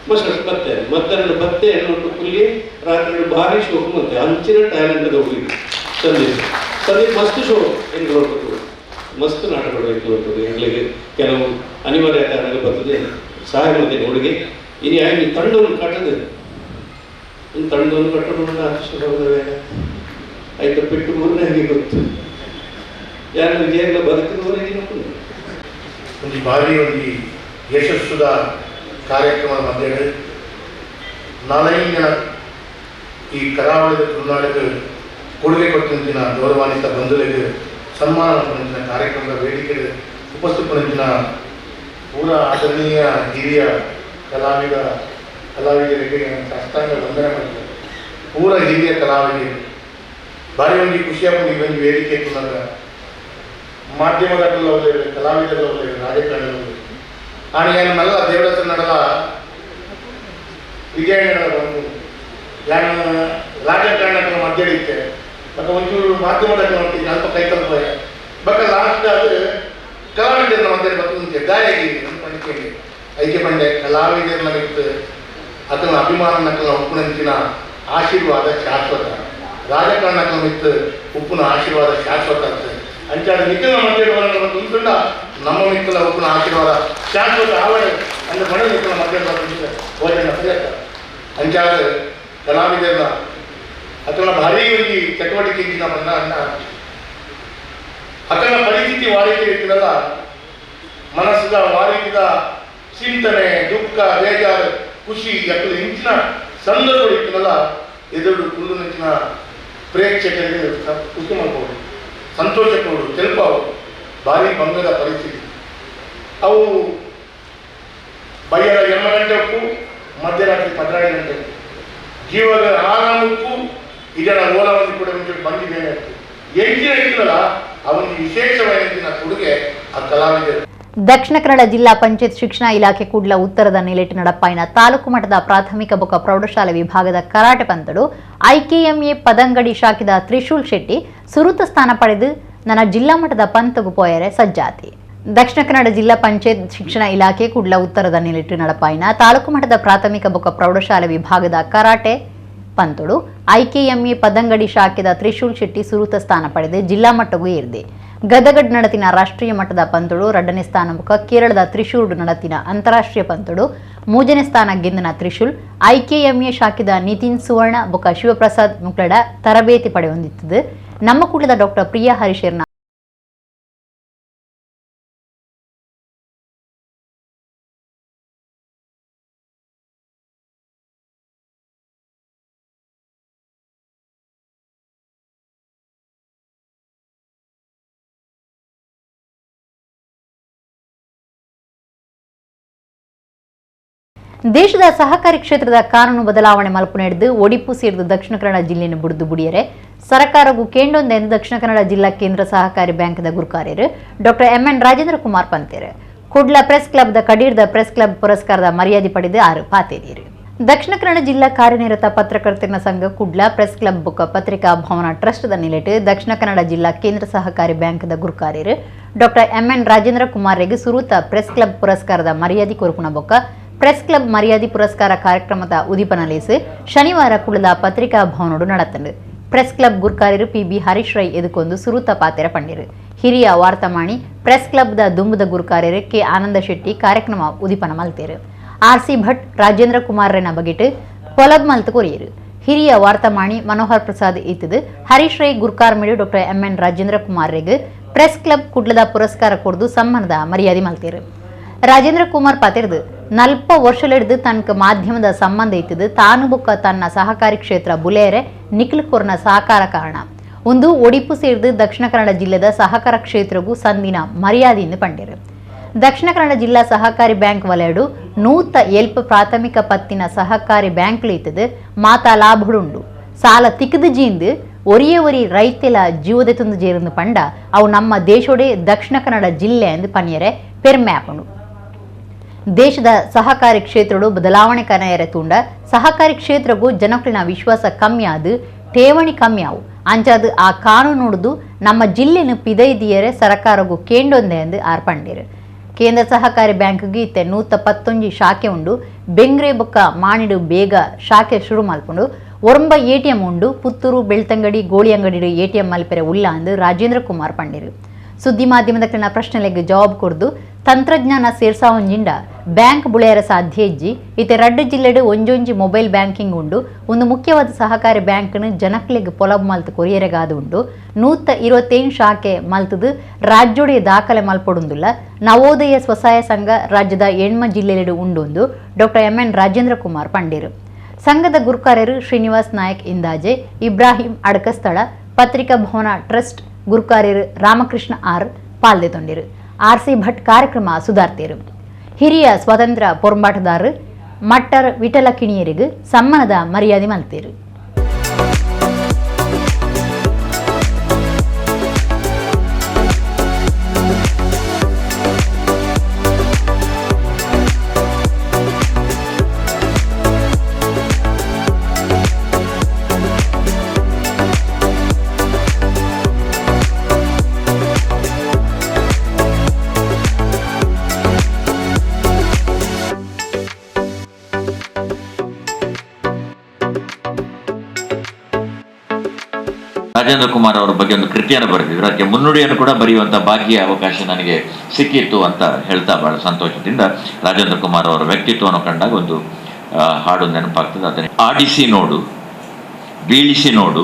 ಮಸ್ತ್ ಬತ್ತೆ ಮಧ್ಯಾಹ್ನ ಬತ್ತೆ ಹೆಣ್ಣು ಕುಲ್ಲಿ ರಾತ್ರಿ ಭಾರಿ ಶೋಕು ಮತ್ತೆ ಅಂಚಿನ ಟ್ಯಾಲೆಂಟ್ ಹೋಗಿ ಸಂದೀಪ್ ಸಂದೀಪ್ ಮಸ್ತ್ ಶೋ ಎಂಗ್ಲು ಮಸ್ತ್ ನಾಟಕಗಳು ಎಂಗ್ಲು ಎಂಗ್ಲಿಗೆ ಕೆಲವು ಅನಿವಾರ್ಯ ಕಾರಣಗಳು ಬರ್ತದೆ ಸಹಾಯ ಮತ್ತೆ ಹುಡುಗಿ ಇನ್ನು ಆಯ್ತು ತಂಡವನ್ನು ಕಟ್ಟದೆ ಒಂದು ತಂಡವನ್ನು ಕಟ್ಟೋಣ ಆಶೀರ್ವಾದವೇ ಆಯ್ತು ಬಿಟ್ಟು ಮೂರನೇ ಹೇಗೆ ಗೊತ್ತು ಯಾರು ವಿಜಯಗಳ ಬದುಕಿದವರೆಗೆ ಒಂದು ಭಾರಿ ಒಂದು ಯಶಸ್ಸುದ ಕಾರ್ಯಕ್ರಮ ಮಧ್ಯೆ ನಾಲೈನ ಈ ಕರಾವಳಿದ ತುಳುನಾಡಿಗೆ ಕೊಡುಗೆ ಕೊಟ್ಟಿನ ಗೌರವಾನ್ವಿತ ಬಂಧುಗಳಿಗೆ ಸನ್ಮಾನ ಪಡಿಸಿದ ಕಾರ್ಯಕ್ರಮದ ವೇದಿಕೆ ಉಪಸ್ಥಿತರಿದ್ದ ಪೂರ ಆದರಣೀಯ ಹಿರಿಯ ಕಲಾವಿದರಿಗೆ ಸಾಷ್ಟಾಂಗ ವಂದನೆ ಮಾಡಿದ್ದಾರೆ. ಪೂರ ಹಿರಿಯ ಕಲಾವಿದರು ಭಾರಿ ಒಂದು ಖುಷಿಯಾಗಿ ಈ ಒಂದು ವೇದಿಕೆ ತುಳನಾಡ ಮಾಧ್ಯಮದ ಕಲಾವಿದರ ರಾಜಕಾರಣಿಗಳು ಆನೆ ಮಲ್ಲ ದೇವರ ನಡಲ ವಿಜಯನಗರ ಬಂದು ಯಾನು ರಾಜಕಾರಣಗಳ ಮಧ್ಯೆ ಇತ್ತೆ ಬಟ್ ಒಂಚೂರು ಮಾಧ್ಯಮದ ಅಲ್ಪ ಕೈ ತಲುಪ ಬಟ್ ಲಾಸ್ಟ್ ಅದು ಕಲಾವಿದರನ್ನ ಮಧ್ಯೆ ಬರ್ತದೆ ಗಾಯಕಿ ಪಂಡಿಕೆ ಐಕೆ ಪಂಡೆ ಕಲಾವಿದರನ್ನ ಬಿಟ್ಟು ಅದನ್ನ ಅಭಿಮಾನನ ಉಪ್ಪುನಂಚಿನ ಆಶೀರ್ವಾದ ಶಾಶ್ವತ, ರಾಜಕಾರಣಗಳ ಮಿತ್ತು ಉಪ್ಪುನ ಆಶೀರ್ವಾದ ಶಾಶ್ವತ ಅಂತ ಅಂಚಾದ ನಿಖಿಲ ಮಧ್ಯೆ ತುಂಡ ನಮ್ಮ ಮಿಕ್ಕಲ ಉಪ್ಪುನ ಆಶೀರ್ವಾದ ಶಾಶ್ವತ ಆವಡೆ ಅಂದ್ರೆ ಮನೆ ನಿಖಿಲ ಮಧ್ಯೆ ಭೋಜನ ಪ್ರಯತ್ನ ಅಂಚಾದ ಕಲಾವಿದರನ್ನ ಅಥವಾ ಭಾರಿ ಒಂದು ಚಟುವಟಿಕೆ ಬಣ್ಣ ಅನ್ನ ಅದನ್ನ ಪರಿಸ್ಥಿತಿ ವಾರಿಕೆ ಇರ್ತದಲ್ಲ ಮನಸ್ಸದ ವಾರಿಕಿದ ಚಿಂತನೆ ದುಃಖ ಬೇಜಾರು ಖುಷಿ ಅಕ್ಕಲು ಇಂಚಿನ ಸಂದರ್ಭ ಇರ್ತದಲ್ಲ ಎದುರು ಕುಳ್ಳು ನೆಂಚಿನ ಪ್ರೇಕ್ಷಕರಿಗೆ ಖುಷಿ ಮಾಡ್ಬೋದು ಸಂತೋಷ ಕೊಡು ತೆಲುಪಾವು ಭಾರಿ ಭಂಗದ ಪರಿಸ್ಥಿತಿ. ಅವು ಬಯ್ಯದ 8 ಗಂಟೆಕ್ಕೂ ಮಧ್ಯರಾತ್ರಿ 12 ಗಂಟೆಕ್ಕೂ ಜೀವದ ಆರಾಮಕ್ಕೂ ಇದರ ಓಲವನ್ನು ಕೂಡ ಬಂದಿದ್ದೇನೆ ಎಂಜಿನ ಇರ್ತದಲ್ಲ ಅವನಿಗೆ ವಿಶೇಷವಾದ ಕೊಡುಗೆ ಆ ಕಲಾವಿದರು. ದಕ್ಷಿಣ ಕನ್ನಡ ಜಿಲ್ಲಾ ಪಂಚಾಯತ್ ಶಿಕ್ಷಣ ಇಲಾಖೆ ಕೂಡ್ಲ ಉತ್ತರದ ನೆಲೆಟ್ಟು ನಡಪಾಯಿನ ತಾಲೂಕು ಮಟ್ಟದ ಪ್ರಾಥಮಿಕ ಬೊಕ್ಕ ಪ್ರೌಢಶಾಲೆ ವಿಭಾಗದ ಕರಾಟೆ ಪಂತಡು ಐಕೆಎಂಎ ಪದಂಗಡಿ ಶಾಖೆದ ತ್ರಿಶೂಲ್ ಶೆಟ್ಟಿ ಸುರುತ ಸ್ಥಾನ ಪಡೆದು ನನ್ನ ಜಿಲ್ಲಾ ಮಟ್ಟದ ಪಂತಗು ಪೋಯರೆ ಸಜ್ಜಾತಿ. ದಕ್ಷಿಣ ಕನ್ನಡ ಜಿಲ್ಲಾ ಪಂಚಾಯತ್ ಶಿಕ್ಷಣ ಇಲಾಖೆ ಕೂಡ್ಲ ಉತ್ತರದ ನೆಲೆಟ್ಟು ನಡಪಾಯಿನ ತಾಲೂಕು ಮಟ್ಟದ ಪ್ರಾಥಮಿಕ ಬೊಕ್ಕ ಪ್ರೌಢಶಾಲೆ ವಿಭಾಗದ ಕರಾಟೆ ಪಂತಡು ಐಕೆಎಂಎ ಪದಂಗಡಿ ಶಾಖೆದ ತ್ರಿಶೂಲ್ ಶೆಟ್ಟಿ ಸುರುತ ಸ್ಥಾನ ಪಡೆದು ಜಿಲ್ಲಾ ಮಟ್ಟಗೂ ಏರಿದೆ. ಗದಗಡ್ ನಡತಿನ ರಾಷ್ಟ್ರೀಯ ಮಟ್ಟದ ಪಂತಡು 2ನೇ ಸ್ಥಾನ ಮುಖ ಕೇರಳದ ತ್ರಿಶೂರ್ ನಡತಿನ ಅಂತಾರಾಷ್ಟ್ರೀಯ ಪಂತಡು 3ನೇ ಸ್ಥಾನ ಗೆಂದನ ತ್ರಿಶೂಲ್ ಐಕೆಎಂಎ ಶಾಖೆದ ನಿತಿನ್ ಸುವರ್ಣ ಬೊಕ ಶಿವಪ್ರಸಾದ್ ಮುಕ್ಲಡ ತರಬೇತಿ ಪಡೆಯೊಂದಿತ್ತದು. ನಮ್ಮ ಕೂಡದ ಡಾಕ್ಟರ್ ಪ್ರಿಯಾ ಹರಿಶೇರ್ನ ದೇಶದ ಸಹಕಾರಿ ಕ್ಷೇತ್ರದ ಕಾನೂನು ಬದಲಾವಣೆ ಮಲ್ಪು ನಡೆದು ಒಡಿಪು ಸೇರಿದ ದಕ್ಷಿಣ ಕನ್ನಡ ಜಿಲ್ಲೆಯನ್ನು ಬುಡಿದು ಬುಡಿಯರೆ ಸರ್ಕಾರವು ಕೇಂದ್ರೊಂದೆಂದು ದಕ್ಷಿಣ ಕನ್ನಡ ಜಿಲ್ಲಾ ಕೇಂದ್ರ ಸಹಕಾರಿ ಬ್ಯಾಂಕ್ದ ಗುರುಕಾರ್ಯರು ಡಾಕ್ಟರ್ ಎಂಎನ್ ರಾಜೇಂದ್ರ ಕುಮಾರ್ ಪಂತೇರು ಕುಡ್ಲ ಪ್ರೆಸ್ ಕ್ಲಬ್ದ ಕಡೀರ್ದ ಪ್ರೆಸ್ ಕ್ಲಬ್ ಪುರಸ್ಕಾರದ ಮರ್ಯಾದೆ ಪಡೆದು ಆರು ಪಾತೇರಿಯರು. ದಕ್ಷಿಣ ಕನ್ನಡ ಜಿಲ್ಲಾ ಕಾರ್ಯನಿರತ ಪತ್ರಕರ್ತರ ಸಂಘ ಕುಡ್ಲ ಪ್ರೆಸ್ ಕ್ಲಬ್ ಬುಕ್ಕ ಪತ್ರಿಕಾ ಭವನ ಟ್ರಸ್ಟ್ದ ನಿಲೆಟ್ ದಕ್ಷಿಣ ಕನ್ನಡ ಜಿಲ್ಲಾ ಕೇಂದ್ರ ಸಹಕಾರಿ ಬ್ಯಾಂಕ್ದ ಗುರುಕಾರ್ಯರು ಡಾಕ್ಟರ್ ಎಂಎನ್ ರಾಜೇಂದ್ರ ಕುಮಾರ್ರಿಗೆ ಸುರೂತ ಪ್ರೆಸ್ ಕ್ಲಬ್ ಪುರಸ್ಕಾರದ ಮರ್ಯಾದೆ ಕೊರಪುನ ಬೊಕ್ಕ ಪ್ರೆಸ್ ಕ್ಲಬ್ ಮರ್ಯಾದೆ ಪುರಸ್ಕಾರ ಕಾರ್ಯಕ್ರಮದ ಉದಿಪನಲೇಸು ಶನಿವಾರ ಕುಳ್ಳದ ಪತ್ರಿಕಾ ಭವನೋಡು நடத்தண்டு. ಪ್ರೆಸ್ ಕ್ಲಬ್ ಗುರ್ಕಾರ್ಯರು ಪಿ ಬಿ ಹರೀಶ್ ರೈ ಎದುಕೊಂದು ಸುರೂತ ಪಾತೆರ ಪಂಡಿರು. ಹಿರಿಯ ವಾರ್ತಾಮಾಣಿ ಪ್ರೆಸ್ ಕ್ಲಬ್ದ ದುಂಬುದ ಗುರುಕಾರ್ಯರು ಕೆ ಆನಂದ ಶೆಟ್ಟಿ ಕಾರ್ಯಕ್ರಮ ಉದಿಪನ ಮಲ್ತೇರು. ಆರ್ ಸಿ ಭಟ್ ರಾಜೇಂದ್ರ ಕುಮಾರ್ರೆನ ಬಗೆಟ್ ಪೊಲಬ್ ಮಲ್ತು ಕೊರಿಯರು. ಹಿರಿಯ ವಾರ್ತಾಮಾಣಿ Manohar Prasad ಇತ್ತದು Harish Rai ಗುರ್ಕಾರ್ಮಿಡು doctor M N Rajendra Kumar ರೆಗ್ press club ಕುಡ್ಲದ ಪುರಸ್ಕಾರ ಕೊಡ್ದು ಸಮ್ಮಾನದ ಮರ್ಯಾದೆ ಮಲ್ತೇರು. ರಾಜೇಂದ್ರ ಕುಮಾರ್ ಪಾತಿರ್ದು 40 ವರ್ಷಲೆಡ್ದು ತನಕ ಮಾಧ್ಯಮದ ಸಂಬಂಧ ಇತ್ತದು ತಾನು ಬೊಕ್ಕ ತನ್ನ ಸಹಕಾರಿ ಕ್ಷೇತ್ರ ಬುಲೇರೆ ನಿಖಿಲ್ ಕೊರ್ನ ಸಹಕಾರ ಕಾರಣ ಒಂದು ಒಡಿಪು ಸೇರಿದು ದಕ್ಷಿಣ ಕನ್ನಡ ಜಿಲ್ಲೆದ ಸಹಕಾರ ಕ್ಷೇತ್ರಗೂ ಸಂದಿನ ಮರ್ಯಾದೆಯಿಂದ ಪಂಡೇರು. ದಕ್ಷಿಣ ಕನ್ನಡ ಜಿಲ್ಲಾ ಸಹಕಾರಿ ಬ್ಯಾಂಕ್ ವಲಯಡು 107 ಪ್ರಾಥಮಿಕ ಪತ್ತಿನ ಸಹಕಾರಿ ಬ್ಯಾಂಕ್ಲು ಇತ್ತದು ಮಾತಾ ಲಾಭಡುಂಡು ಸಾಲ ತಿಕ್ಕದು ಜೀಂದು ಒರಿಯೇ ಒರಿ ರೈತೆಲ ಜೀವದ ತುಂದು ಜೇರಂದು ಪಂಡ ಅವು ನಮ್ಮ ದೇಶೋಡೆ ದಕ್ಷಿಣ ಕನ್ನಡ ಜಿಲ್ಲೆ ಎಂದು ಪನಿಯರೆ ಪೆರ್ಮೆ ಆಪುಂಡು. ದೇಶದ ಸಹಕಾರಿ ಕ್ಷೇತ್ರಡು ಬದಲಾವಣೆ ಕನೆಯರೆ ತೂಂಡ ಸಹಕಾರಿ ಕ್ಷೇತ್ರಗೂ ಜನಕ್ಲಿನ ವಿಶ್ವಾಸ ಕಮ್ಮಿ ಆದು ಠೇವಣಿ ಕಮ್ಮಿ ಆವು ಅಂಚಾದು ಆ ಕಾನೂನು ನೋಡುದು ನಮ್ಮ ಜಿಲ್ಲೆನು ಪಿದೈದಿಯರೆ ಸರಕಾರಗೂ ಕೇಂಡೊಂದೆ ಎಂದು ಆರ್ ಪಂಡೇರು. ಕೇಂದ್ರ ಸಹಕಾರಿ ಬ್ಯಾಂಕ್ಗೆ ಇತ್ತೆ 111 ಶಾಖೆ ಉಂಡು. ಬೆಂಗ್ರೆ ಬೊಕ್ಕ ಮಾಣಿಡು ಬೇಗ ಶಾಖೆ ಶುರು ಮಲ್ಪುಂಡು. ಒರಂಬ ಎಟಿಎಂ ಉಂಡು. ಪುತ್ತೂರು ಬೆಳ್ತಂಗಡಿ ಗೋಳಿಯಂಗಡಿ ಎಟಿಎಂ ಮಲ್ಪೆರೆ ಉಲ್ಲ ಅಂದು ರಾಜೇಂದ್ರ ಕುಮಾರ್ ಪಂಡೇರು. ಸುದ್ದಿ ಮಾಧ್ಯಮದ ಕಣ್ಣ ಪ್ರಶ್ನೆಲೆಗ್ ಜವಾಬ್ ಕೊಡ್ದು ತಂತ್ರಜ್ಞಾನ ಸೇರ್ಸಾವೊಂಜಿಂಡ ಬ್ಯಾಂಕ್ ಬುಳೆಯರ ಸಾಧ್ಯ ಇಜ್ಜಿ ಇತ್ತೆ ರಡ್ಡು ಜಿಲ್ಲೆಡು ಒಂಜೊಂಜಿ ಮೊಬೈಲ್ ಬ್ಯಾಂಕಿಂಗ್ ಉಂಡು. ಒಂದು ಮುಖ್ಯವಾದ ಸಹಕಾರಿ ಬ್ಯಾಂಕ್ನು ಜನಕ್ಲೆಗ್ ಪೊಲಬ್ ಮಲ್ತು ಕೊರಿಯರೆಗಾದ ಉಂಡು. 127 ಶಾಖೆ ಮಲ್ತದು ರಾಜ್ಯೋಡೆ ದಾಖಲೆ ಮಲ್ಪೊಡುಂದುಲ್ಲ. ನವೋದಯ ಸ್ವಸಹಾಯ ಸಂಘ ರಾಜ್ಯದ 8 ಜಿಲ್ಲೆಲೆಡು ಉಂಡು doctor M N Rajendra Kumar ಪಂಡೇರು. ಸಂಘದ ಗುರುಕಾರ್ಯರು ಶ್ರೀನಿವಾಸ್ ನಾಯಕ್ ಇಂದಾಜೆ, ಇಬ್ರಾಹಿಂ ಅಡಕಸ್ಥಳ, ಪತ್ರಿಕಾ ಭವನ ಟ್ರಸ್ಟ್ ಗುರುಕಾರ್ಯರು ರಾಮಕೃಷ್ಣ ಆರ್ ಪಾಲ್ದೆ ತೊಂಡಿರು. ಆರ್ ಸಿ ಭಟ್ ಕಾರ್ಯಕ್ರಮ ಸುಧಾರ್ತಿರು. ಹಿರಿಯ ಸ್ವಾತಂತ್ರ್ಯ ಪೊರಂಬಾಟದಾರರು ಮಟ್ಟರ್ ವಿಠಲ ಕಿಣಿಯರಿಗೆ ಸಮ್ಮಾನದ ಮರ್ಯಾದೆ ಮಲ್ತೇರು. ರಾಜೇಂದ್ರ ಕುಮಾರ್ ಅವರ ಬಗ್ಗೆ ಒಂದು ಕೃತಿಯನ್ನು ಬರೆದಿದ್ರು. ಅದಕ್ಕೆ ಮುನ್ನುಡಿಯನ್ನು ಕೂಡ ಬರೆಯುವಂಥ ಭಾಗ್ಯ ಅವಕಾಶ ನನಗೆ ಸಿಕ್ಕಿತ್ತು ಅಂತ ಹೇಳ್ತಾ ಬಹಳ ಸಂತೋಷದಿಂದ ರಾಜೇಂದ್ರ ಕುಮಾರ್ ಅವರ ವ್ಯಕ್ತಿತ್ವವನ್ನು ಕಂಡಾಗ ಒಂದು ಹಾಡು ನೆನಪಾಗ್ತದೆ. ಅದನ್ನೇ ಆಡಿಸಿ ನೋಡು, ಬೀಳಿಸಿ ನೋಡು,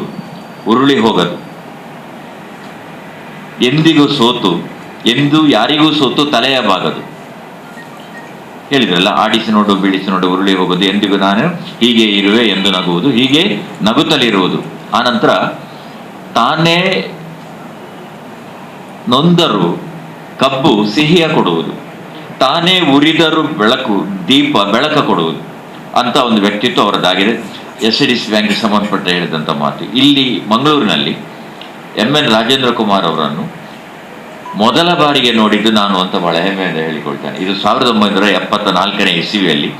ಉರುಳಿ ಹೋಗದು, ಎಂದಿಗೂ ಸೋತು, ಎಂದೂ ಯಾರಿಗೂ ಸೋತು ತಲೆಯ ಬಾಗದು. ಹೇಳಿದ್ರಲ್ಲ, ಆಡಿಸಿ ನೋಡು, ಬೀಳಿಸಿ ನೋಡು, ಉರುಳಿ ಹೋಗೋದು, ಎಂದಿಗೂ ನಾನು ಹೀಗೆ ಇರುವೆ ಎಂದು ನಗುವುದು, ಹೀಗೆ ನಗುತ್ತಲಿರುವುದು. ಆನಂತರ ತಾನೇ ನೊಂದರು ಕಬ್ಬು ಸಿಹಿಯ ಕೊಡುವುದು, ತಾನೇ ಉರಿದರು ಬೆಳಕು ದೀಪ ಬೆಳಕ ಕೊಡುವುದು ಅಂತ ಒಂದು ವ್ಯಕ್ತಿತ್ವ ಅವರದ್ದಾಗಿದೆ. S D C ಬ್ಯಾಂಕ್ಗೆ ಸಂಬಂಧಪಟ್ಟ ಹೇಳಿದಂಥ ಮಾತು. ಇಲ್ಲಿ ಮಂಗಳೂರಿನಲ್ಲಿ ಎಂ ಎನ್ ರಾಜೇಂದ್ರ ಕುಮಾರ್ ಅವರನ್ನು ಮೊದಲ ಬಾರಿಗೆ ನೋಡಿದ್ದು ನಾನು ಅಂತ ಬಹಳ ಹೆಮ್ಮೆಯಿಂದ ಹೇಳಿಕೊಳ್ತೇನೆ. ಇದು 1974ನೇ ಇಸವಿಯಲ್ಲಿ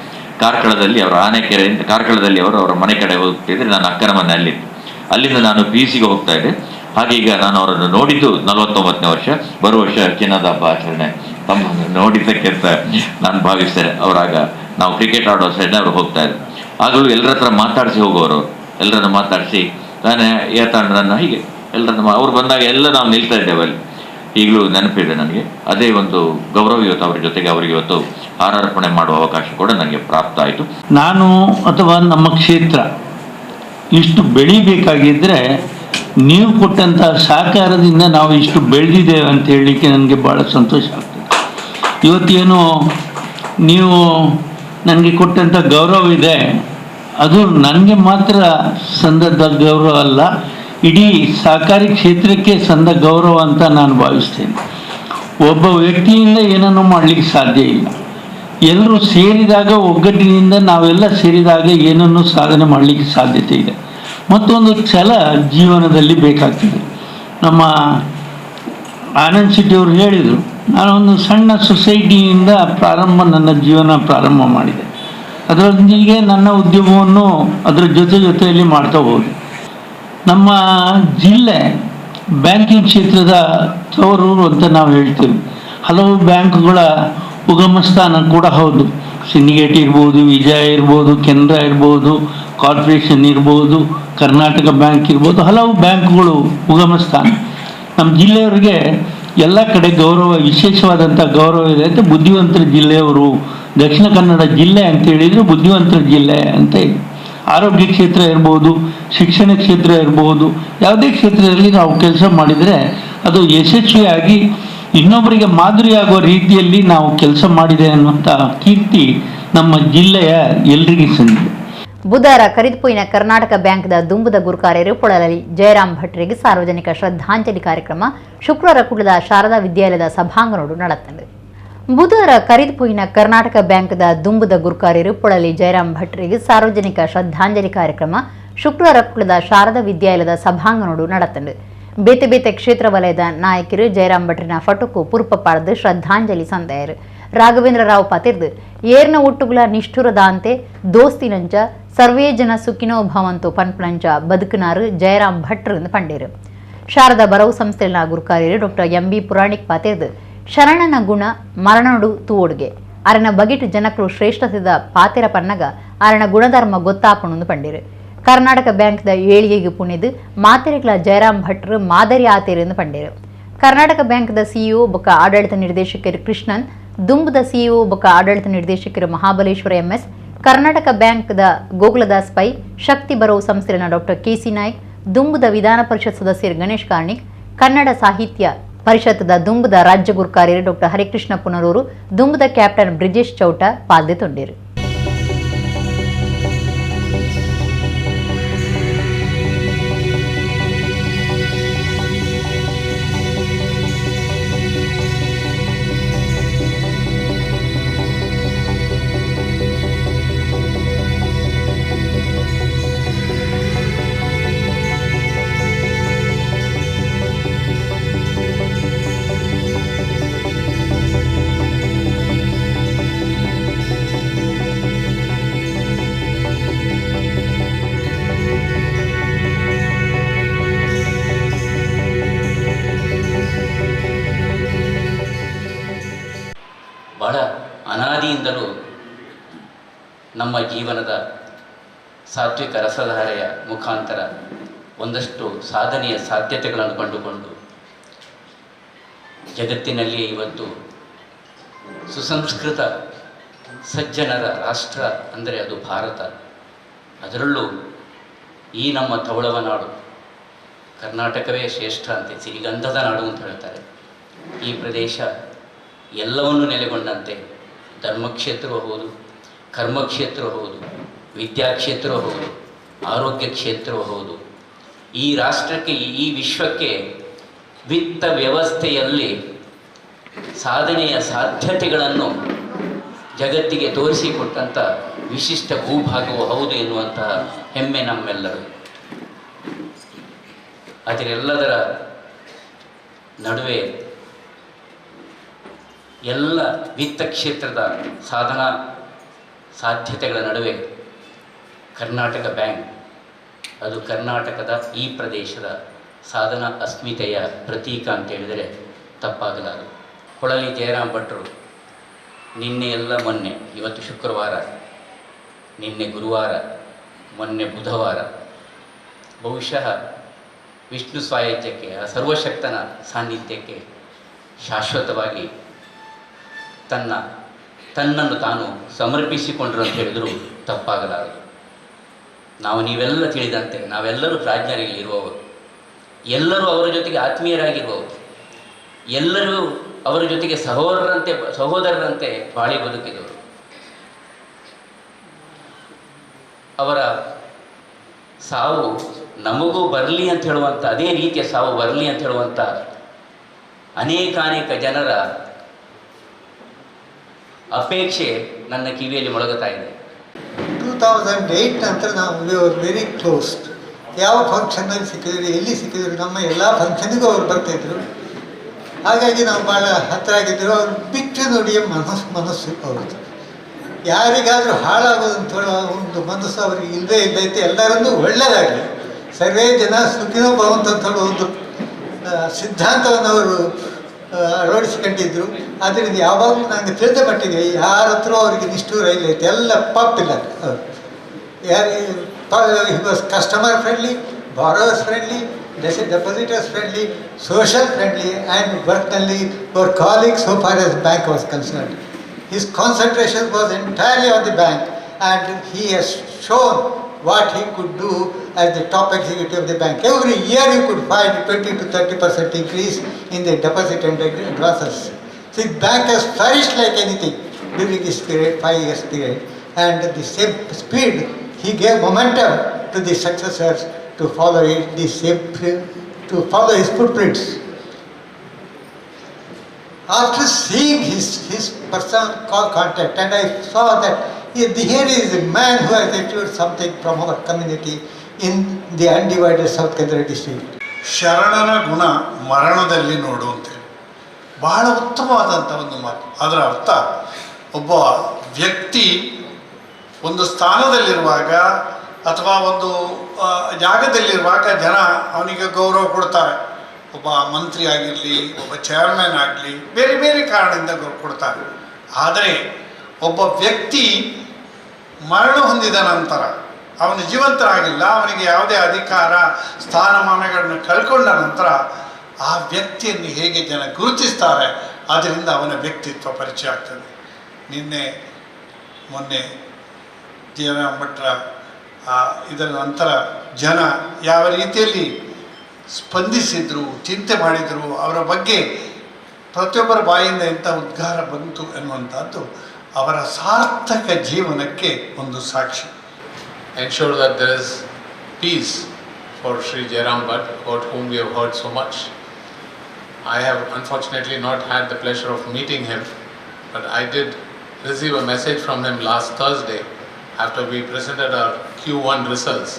ಕಾರ್ಕಳದಲ್ಲಿ ಅವರ ಆನೆಕೆರೆಯಿಂದ ಕಾರ್ಕಳದಲ್ಲಿ ಅವರು ಅವರ ಮನೆ ಕಡೆ ಹೋಗ್ತಿದ್ರೆ ನಾನು ಅಕ್ಕನ ಮನೆ ಅಲ್ಲಿತ್ತು. ಅಲ್ಲಿಂದ ನಾನು ಪಿ ಸಿಗೆ ಹೋಗ್ತಾ ಇದ್ದೆ. ಹಾಗೆ ಈಗ ನಾನು ಅವರನ್ನು ನೋಡಿದ್ದು 49ನೇ ವರ್ಷ. ಬರುವ ವರ್ಷ ಚಿನ್ನದ ಹಬ್ಬ ಆಚರಣೆ ತಮ್ಮನ್ನು ನೋಡಿದ್ದಕ್ಕೆ ಅಂತ ನಾನು ಭಾವಿಸ್ತೇನೆ. ಅವರಾಗ ನಾವು ಕ್ರಿಕೆಟ್ ಆಡೋ ಸೈಡ್ನ ಅವರು ಹೋಗ್ತಾ ಇದ್ರು. ಆಗಲೂ ಎಲ್ಲರ ಹತ್ರ ಮಾತಾಡಿಸಿ ಹೋಗೋರು, ಎಲ್ಲರನ್ನು ಮಾತಾಡಿಸಿ ನಾನೇ ಏತಾಂಡ್ರನ್ನ ಹೀಗೆ ಎಲ್ಲರನ್ನು ಅವ್ರು ಬಂದಾಗ ಎಲ್ಲ ನಾವು ನಿಲ್ತಾ ಇದ್ದೇವೆ ಅಲ್ಲಿ. ಈಗಲೂ ನೆನಪಿದೆ ನನಗೆ. ಅದೇ ಒಂದು ಗೌರವ ಇವತ್ತು ಅವರ ಜೊತೆಗೆ ಅವರಿಗೆ ಇವತ್ತು ಹಾರಾರ್ಪಣೆ ಮಾಡುವ ಅವಕಾಶ ಕೂಡ ನನಗೆ ಪ್ರಾಪ್ತ ಆಯಿತು. ನಾನು ಅಥವಾ ನಮ್ಮ ಕ್ಷೇತ್ರ ಇಷ್ಟು ಬೆಳಿಬೇಕಾಗಿದ್ದರೆ ನೀವು ಕೊಟ್ಟಂಥ ಸಹಕಾರದಿಂದ ನಾವು ಇಷ್ಟು ಬೆಳೆದಿದ್ದೇವೆ ಅಂತ ಹೇಳಲಿಕ್ಕೆ ನನಗೆ ಭಾಳ ಸಂತೋಷ ಆಗ್ತದೆ. ಇವತ್ತೇನು ನೀವು ನನಗೆ ಕೊಟ್ಟಂಥ ಗೌರವ ಇದೆ, ಅದು ನನಗೆ ಮಾತ್ರ ಸಂದದ ಗೌರವ ಅಲ್ಲ, ಇಡೀ ಸಹಕಾರಿ ಕ್ಷೇತ್ರಕ್ಕೆ ಸಂದ ಗೌರವ ಅಂತ ನಾನು ಭಾವಿಸ್ತೇನೆ. ಒಬ್ಬ ವ್ಯಕ್ತಿಯಿಂದ ಏನನ್ನೂ ಮಾಡಲಿಕ್ಕೆ ಸಾಧ್ಯ ಇಲ್ಲ. ಎಲ್ಲರೂ ಸೇರಿದಾಗ, ಒಗ್ಗಟ್ಟಿನಿಂದ ನಾವೆಲ್ಲ ಸೇರಿದಾಗ ಏನನ್ನೂ ಸಾಧನೆ ಮಾಡಲಿಕ್ಕೆ ಸಾಧ್ಯತೆ ಇದೆ. ಮತ್ತೊಂದು ಛಲ ಜೀವನದಲ್ಲಿ ಬೇಕಾಗ್ತದೆ. ನಮ್ಮ ಆನಂದ್ ಶೆಟ್ಟಿಯವರು ಹೇಳಿದರು, ನಾನೊಂದು ಸಣ್ಣ ಸೊಸೈಟಿಯಿಂದ ನನ್ನ ಜೀವನ ಪ್ರಾರಂಭ ಮಾಡಿದೆ. ಅದರೊಂದಿಗೆ ನನ್ನ ಉದ್ಯಮವನ್ನು ಅದರ ಜೊತೆ ಜೊತೆಯಲ್ಲಿ ಮಾಡ್ತಾ ಹೋದೆ. ನಮ್ಮ ಜಿಲ್ಲೆ ಬ್ಯಾಂಕಿಂಗ್ ಕ್ಷೇತ್ರದ ತವರೂರು ಅಂತ ನಾವು ಹೇಳ್ತೇವೆ. ಹಲವು ಬ್ಯಾಂಕ್ಗಳ ಉಗಮ ಸ್ಥಾನ ಕೂಡ ಹೌದು. ಸಿಂಡಿಕೇಟ್ ಇರ್ಬೋದು, ವಿಜಯ ಇರ್ಬೋದು, ಕೆನರಾ ಇರ್ಬೋದು, ಕಾರ್ಪೊರೇಷನ್ ಇರ್ಬೋದು, ಕರ್ನಾಟಕ ಬ್ಯಾಂಕ್ ಇರ್ಬೋದು, ಹಲವು ಬ್ಯಾಂಕ್ಗಳು ಉಗಮ ಸ್ಥಾನ. ನಮ್ಮ ಜಿಲ್ಲೆಯವರಿಗೆ ಎಲ್ಲ ಕಡೆ ಗೌರವ, ವಿಶೇಷವಾದಂಥ ಗೌರವ ಇದೆ ಅಂತ ಬುದ್ಧಿವಂತರ ಜಿಲ್ಲೆಯವರು, ದಕ್ಷಿಣ ಕನ್ನಡ ಜಿಲ್ಲೆ ಅಂತ ಹೇಳಿದರೆ ಬುದ್ಧಿವಂತರ ಜಿಲ್ಲೆ ಅಂತ ಇದೆ. ಆರೋಗ್ಯ ಕ್ಷೇತ್ರ ಇರ್ಬೋದು, ಶಿಕ್ಷಣ ಕ್ಷೇತ್ರ ಇರ್ಬೋದು, ಯಾವುದೇ ಕ್ಷೇತ್ರದಲ್ಲಿ ನಾವು ಕೆಲಸ ಮಾಡಿದರೆ ಅದು ಯಶಸ್ವಿಯಾಗಿ ಇನ್ನೊಬ್ಬರಿಗೆ ಮಾದರಿಯಾಗುವ ರೀತಿಯಲ್ಲಿ ನಾವು ಕೆಲಸ ಮಾಡಿದೆ ಅನ್ನುವಂಥ ಕೀರ್ತಿ ನಮ್ಮ ಜಿಲ್ಲೆಯ ಎಲ್ರಿಗೂ ಸಂದಿದೆ. ಬುಧವಾರ ಕರಿದ್ಪೋಯಿನ ಕರ್ನಾಟಕ ಬ್ಯಾಂಕ್ದ ದುಂಬುದ ಗುರುಕಾರ್ಯರು ಪೊಳಲಲಿ ಜಯರಾಮ್ ಭಟ್ರಿಗೆ ಸಾರ್ವಜನಿಕ ಶ್ರದ್ಧಾಂಜಲಿ ಕಾರ್ಯಕ್ರಮ ಶುಕ್ರವಾರ ಕುಡ್ಲದ ಶಾರದಾ ವಿದ್ಯಾಲಯದ ಸಭಾಂಗಣೋಡು ನಡೆತಂಡು. ಬುಧವಾರ ಕರಿದ್ಪೋಯಿನ ಕರ್ನಾಟಕ ಬ್ಯಾಂಕ್ದ ದುಂಬುದ ಗುರುಕಾರ್ಯರು ಪೊಳಲಿ ಜಯರಾಮ್ ಭಟ್ರಿಗೆ ಸಾರ್ವಜನಿಕ ಶ್ರದ್ಧಾಂಜಲಿ ಕಾರ್ಯಕ್ರಮ ಶುಕ್ರವಾರ ಕುಡ್ಲದ ಶಾರದಾ ವಿದ್ಯಾಲಯದ ಸಭಾಂಗಣೋಡು ನಡೆತಂಡು. ಬೇತೆ ಬೇತೆ ಕ್ಷೇತ್ರ ವಲಯದ ನಾಯಕರು ಜಯರಾಮ್ ಭಟ್ರಿನ ಫಟೋಕು ಪುರ್ಪ ಪಾಡ್ದು ಶ್ರದ್ಧಾಂಜಲಿ ಸಂದಾಯರು. ರಾಘವೇಂದ್ರ ರಾವ್ ಪಾತಿರ್ದು ಏರ್ನ ಒಟ್ಟುಗುಲ ನಿಷ್ಠುರದಾಂತೆ ದೋಸ್ತಿನಂಚ ಸರ್ವೇ ಜನ ಸುಖಿನೋ ಭವಂತು ಪನ್ಪನಂಚ ಬದುಕುನಾರು ಜಯರಾಮ್ ಭಟ್ರು ಎಂದು ಪಂಡೇರು. ಶಾರದಾ ಬರವು ಸಂಸ್ಥೆಯ ಗುರುಕಾರ್ಯರು ಡಾಕ್ಟರ್ ಎಂ ಬಿ ಪುರಾಣಿಕ್ ಪಾತಿರ್ದು ಶರಣನ ಗುಣ ಮರಣಡು ತೂವೊಡುಗೆ ಅರನ ಬಗೆಟು ಜನಕರು ಶ್ರೇಷ್ಠತೆದ ಪಾತಿರ ಪನ್ನಗ ಅರನ ಗುಣಧರ್ಮ ಗೊತ್ತಾಪಣು ಪಂಡೇರು. ಕರ್ನಾಟಕ ಬ್ಯಾಂಕ್ದ ಏಳಿಗೆಗೆ ಪುಣಿದು ಮಾತೆರೆಗಳ ಜಯರಾಮ್ ಭಟ್ರು ಮಾದರಿ ಆತೇರು ಎಂದು ಪಂಡೇರು. ಕರ್ನಾಟಕ ಬ್ಯಾಂಕ್ದ ಸಿಇಒ ಬೊಕ್ಕ ಆಡಳಿತ ನಿರ್ದೇಶಕರು ಕೃಷ್ಣನ್, ದುಂಬುದ ಸಿಇಒ ಬೊಕ್ಕ ಆಡಳಿತ ನಿರ್ದೇಶಕರು ಮಹಾಬಲೇಶ್ವರ ಎಂಎಸ್, ಕರ್ನಾಟಕ ಬ್ಯಾಂಕ್ದ ಗೋಕುಲದಾಸ್ ಪೈ, ಶಕ್ತಿ ಬರವು ಸಂಸ್ಥೆಯ ಡಾಕ್ಟರ್ ಕೆಸಿ ನಾಯ್ಕ್, ದುಂಬುದ ವಿಧಾನ ಪರಿಷತ್ ಸದಸ್ಯರು ಗಣೇಶ್ ಕಾರ್ಣಿಕ್, ಕನ್ನಡ ಸಾಹಿತ್ಯ ಪರಿಷತ್ದ ದುಂಬುದ ರಾಜ್ಯ ಗುರುಕಾರ್ಯರು ಡಾಕ್ಟರ್ ಹರಿಕೃಷ್ಣ ಪುನರೂರು, ದುಂಬುದ ಕ್ಯಾಪ್ಟನ್ ಬ್ರಿಜೇಶ್ ಚೌಟ ಪಾಲ್ದೆ ತೊಂಡೇರು. ಬಹಳ ಅನಾದಿಯಿಂದಲೂ ನಮ್ಮ ಜೀವನದ ಸಾತ್ವಿಕ ರಸಧಾರೆಯ ಮುಖಾಂತರ ಒಂದಷ್ಟು ಸಾಧನೆಯ ಸಾಧ್ಯತೆಗಳನ್ನು ಕಂಡುಕೊಂಡು ಜಗತ್ತಿನಲ್ಲಿಯೇ ಇವತ್ತು ಸುಸಂಸ್ಕೃತ ಸಜ್ಜನರ ರಾಷ್ಟ್ರ ಅಂದರೆ ಅದು ಭಾರತ. ಅದರಲ್ಲೂ ಈ ನಮ್ಮ ತವಳವ ನಾಡು ಕರ್ನಾಟಕವೇ ಶ್ರೇಷ್ಠ ಅಂತೆ, ಸಿರಿಗಂಧದ ನಾಡು ಅಂತ ಹೇಳ್ತಾರೆ. ಈ ಪ್ರದೇಶ ಎಲ್ಲವನ್ನೂ ನೆಲೆಗೊಂಡಂತೆ ಧರ್ಮಕ್ಷೇತ್ರವೂ ಹೌದು, ಕರ್ಮಕ್ಷೇತ್ರವೂ ಹೌದು, ವಿದ್ಯಾಕ್ಷೇತ್ರವೂ ಹೌದು, ಆರೋಗ್ಯ ಕ್ಷೇತ್ರವೂ ಹೌದು. ಈ ರಾಷ್ಟ್ರಕ್ಕೆ, ಈ ವಿಶ್ವಕ್ಕೆ ವಿತ್ತ ವ್ಯವಸ್ಥೆಯಲ್ಲಿ ಸಾಧನೆಯ ಸಾಧ್ಯತೆಗಳನ್ನು ಜಗತ್ತಿಗೆ ತೋರಿಸಿಕೊಟ್ಟಂಥ ವಿಶಿಷ್ಟ ಭೂಭಾಗವೂ ಹೌದು ಎನ್ನುವಂತಹ ಹೆಮ್ಮೆ ನಮ್ಮೆಲ್ಲರೂ. ಅದರೆಲ್ಲದರ ನಡುವೆ ಎಲ್ಲ ವಿತ್ತ ಕ್ಷೇತ್ರದ ಸಾಧನಾ ಸಾಧ್ಯತೆಗಳ ನಡುವೆ ಕರ್ನಾಟಕ ಬ್ಯಾಂಕ್ ಅದು ಕರ್ನಾಟಕದ ಈ ಪ್ರದೇಶದ ಸಾಧನಾ ಅಸ್ಮಿತೆಯ ಪ್ರತೀಕ ಅಂತೇಳಿದರೆ ತಪ್ಪಾಗಲಾರದು. ಪೊಳಲಿ ಜಯರಾಮ್ ಭಟ್ರು ನಿನ್ನೆ ಎಲ್ಲ ಮೊನ್ನೆ, ಇವತ್ತು ಶುಕ್ರವಾರ, ನಿನ್ನೆ ಗುರುವಾರ, ಮೊನ್ನೆ ಬುಧವಾರ, ಬಹುಶಃ ವಿಷ್ಣು ಸಾಯುಜ್ಯಕ್ಕೆ, ಆ ಸರ್ವಶಕ್ತನ ಸಾನ್ನಿಧ್ಯಕ್ಕೆ ಶಾಶ್ವತವಾಗಿ ತನ್ನನ್ನು ತಾನು ಸಮರ್ಪಿಸಿಕೊಂಡರು ಅಂತ ಹೇಳಿದರೂ ತಪ್ಪಾಗಲಾರದು. ನಾವು ನೀವೆಲ್ಲ ತಿಳಿದಂತೆ ನಾವೆಲ್ಲರೂ ಪ್ರಾಜ್ಞರಲ್ಲಿ ಇರುವವರು, ಎಲ್ಲರೂ ಅವರ ಜೊತೆಗೆ ಆತ್ಮೀಯರಾಗಿರುವವರು, ಎಲ್ಲರೂ ಅವರ ಜೊತೆಗೆ ಸಹೋದರರಂತೆ ಬಾಳಿ ಬದುಕಿದವರು. ಅವರ ಸಾವು ನಮಗೂ ಬರಲಿ ಅಂತ ಹೇಳುವಂಥ, ಅದೇ ರೀತಿಯ ಸಾವು ಬರಲಿ ಅಂತ ಹೇಳುವಂಥ ಅನೇಕಾನೇಕ ಜನರ ಅಪೇಕ್ಷೆ ನನ್ನ ಕಿವಿಯಲ್ಲಿ ಮೊಳಗುತ್ತಾ ಇದೆ. 2008 ನಂತರ ನಾವು we are very close. ಯಾವ ಫಂಕ್ಷನ್ನಲ್ಲಿ ಸಿಕ್ಕಿದ್ರು, ಎಲ್ಲಿ ಸಿಕ್ಕಿದ್ರು, ನಮ್ಮ ಎಲ್ಲ ಫಂಕ್ಷನಿಗೂ ಅವರು ಬರ್ತಾಯಿದ್ರು. ಹಾಗಾಗಿ ನಾವು ಭಾಳ ಹತ್ತಿರ ಆಗಿದ್ದರು. ಅವರು ಬಿಟ್ಟು ನುಡಿಯ ಮನಸ್ಸು ಅವ್ರದ್ದು. ಯಾರಿಗಾದರೂ ಹಾಳಾಗೋದು ಹೇಳೋ ಒಂದು ಮನಸ್ಸು ಅವರಿಗೆ ಇಲ್ಲದೇ ಇದ್ದೈತೆ. ಎಲ್ಲರನ್ನೂ ಒಳ್ಳೆಯದಾಗಲಿ, ಸರ್ವೇ ಜನ ಸುಖಿನೋ ಭವಂತು ಅಂತ ಹೇಳೋ ಒಂದು ಸಿದ್ಧಾಂತವನ್ನು ಅವರು ಅಳವಡಿಸಿಕೊಂಡಿದ್ದರು. ಆದ್ದರಿಂದ ಯಾವಾಗಲೂ ನನಗೆ ತಿಳಿದ ಮಟ್ಟಿಗೆ ಯಾರ ಹತ್ರ ಅವರಿಗೆ ನಿಷ್ಠೂರ ಇಲ್ಲ ಇತ್ತು, ಎಲ್ಲ ಪಾಪ್ಯುಲರ್ ಅವರು. ಯಾರು, he was customer friendly, borrowers friendly, depositors friendly, social friendly, and ವರ್ಕ್ನಲ್ಲಿ for colleague so far as bank was concerned. His concentration was entirely on the bank, and he has shown what he could do as the top executive of the bank. Every year you could find 20 to 30% increase in the deposit and advances. So the bank has flourished like anything during this period, 5 years period, and at the same speed he gave momentum to the successors to follow it, the same, to follow his footprints. After seeing his personal contact, and I saw that here is a man who has achieved something from our community in the undivided South Kanara district. ಶರಣನ ಗುಣ ಮರಣದಲ್ಲಿ ನೋಡು ಅಂತೇಳಿ ಬಹಳ ಉತ್ತಮವಾದಂಥ ಒಂದು ಮಾತು. ಅದರ ಅರ್ಥ, ಒಬ್ಬ ವ್ಯಕ್ತಿ ಒಂದು ಸ್ಥಾನದಲ್ಲಿರುವಾಗ ಅಥವಾ ಒಂದು ಜಾಗದಲ್ಲಿರುವಾಗ ಜನ ಅವನಿಗೆ ಗೌರವ ಕೊಡ್ತಾರೆ. ಒಬ್ಬ ಮಂತ್ರಿ ಆಗಿರಲಿ, ಒಬ್ಬ ಚೇರ್ಮನ್ ಆಗಲಿ, ಬೇರೆ ಬೇರೆ ಕಾರಣದಿಂದ ಗೌರವ ಕೊಡ್ತಾರೆ. ಆದರೆ ಒಬ್ಬ ವ್ಯಕ್ತಿ ಮರಣ ಹೊಂದಿದ ನಂತರ ಅವನು ಜೀವಂತರಾಗಿಲ್ಲ, ಅವನಿಗೆ ಯಾವುದೇ ಅಧಿಕಾರ ಸ್ಥಾನಮಾನಗಳನ್ನು ಕಳ್ಕೊಂಡ ನಂತರ ಆ ವ್ಯಕ್ತಿಯನ್ನು ಹೇಗೆ ಜನ ಗುರುತಿಸ್ತಾರೆ, ಅದರಿಂದ ಅವನ ವ್ಯಕ್ತಿತ್ವ ಪರಿಚಯ ಆಗ್ತದೆ. ನಿನ್ನೆ ಮೊನ್ನೆ ಜಯರಾಮ್ ಭಟ್ರ ಇದರ ನಂತರ ಜನ ಯಾವ ರೀತಿಯಲ್ಲಿ ಸ್ಪಂದಿಸಿದರು, ಚಿಂತೆ ಮಾಡಿದರು, ಅವರ ಬಗ್ಗೆ ಪ್ರತಿಯೊಬ್ಬರ ಬಾಯಿಂದ ಎಂಥ ಉದ್ಗಾರ ಬಂತು ಎನ್ನುವಂಥದ್ದು ಅವರ ಸಾರ್ಥಕ ಜೀವನಕ್ಕೆ ಒಂದು ಸಾಕ್ಷಿ. Ensure that there is peace for Sri Jairam Bhatt, about whom we have heard so much. I have unfortunately not had the pleasure of meeting him, but I did receive a message from him last Thursday after we presented our Q1 results,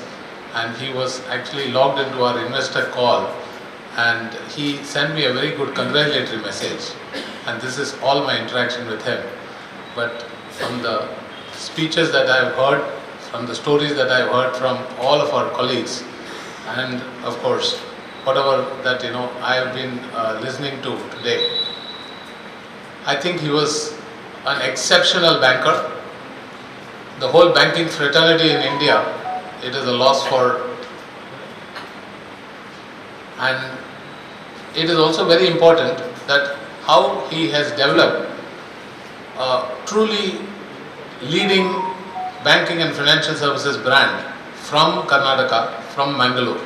and he was actually logged into our investor call, and he sent me a very good congratulatory message, and this is all my interaction with him. But from the speeches that I have heard, from the stories that I have heard from all of our colleagues, and of course whatever that I have been listening to today, I think he was an exceptional banker. The whole banking fraternity in India, it is a loss for, and it is also very important that how he has developed a truly leading banking and financial services brand from Karnataka, from Mangalore.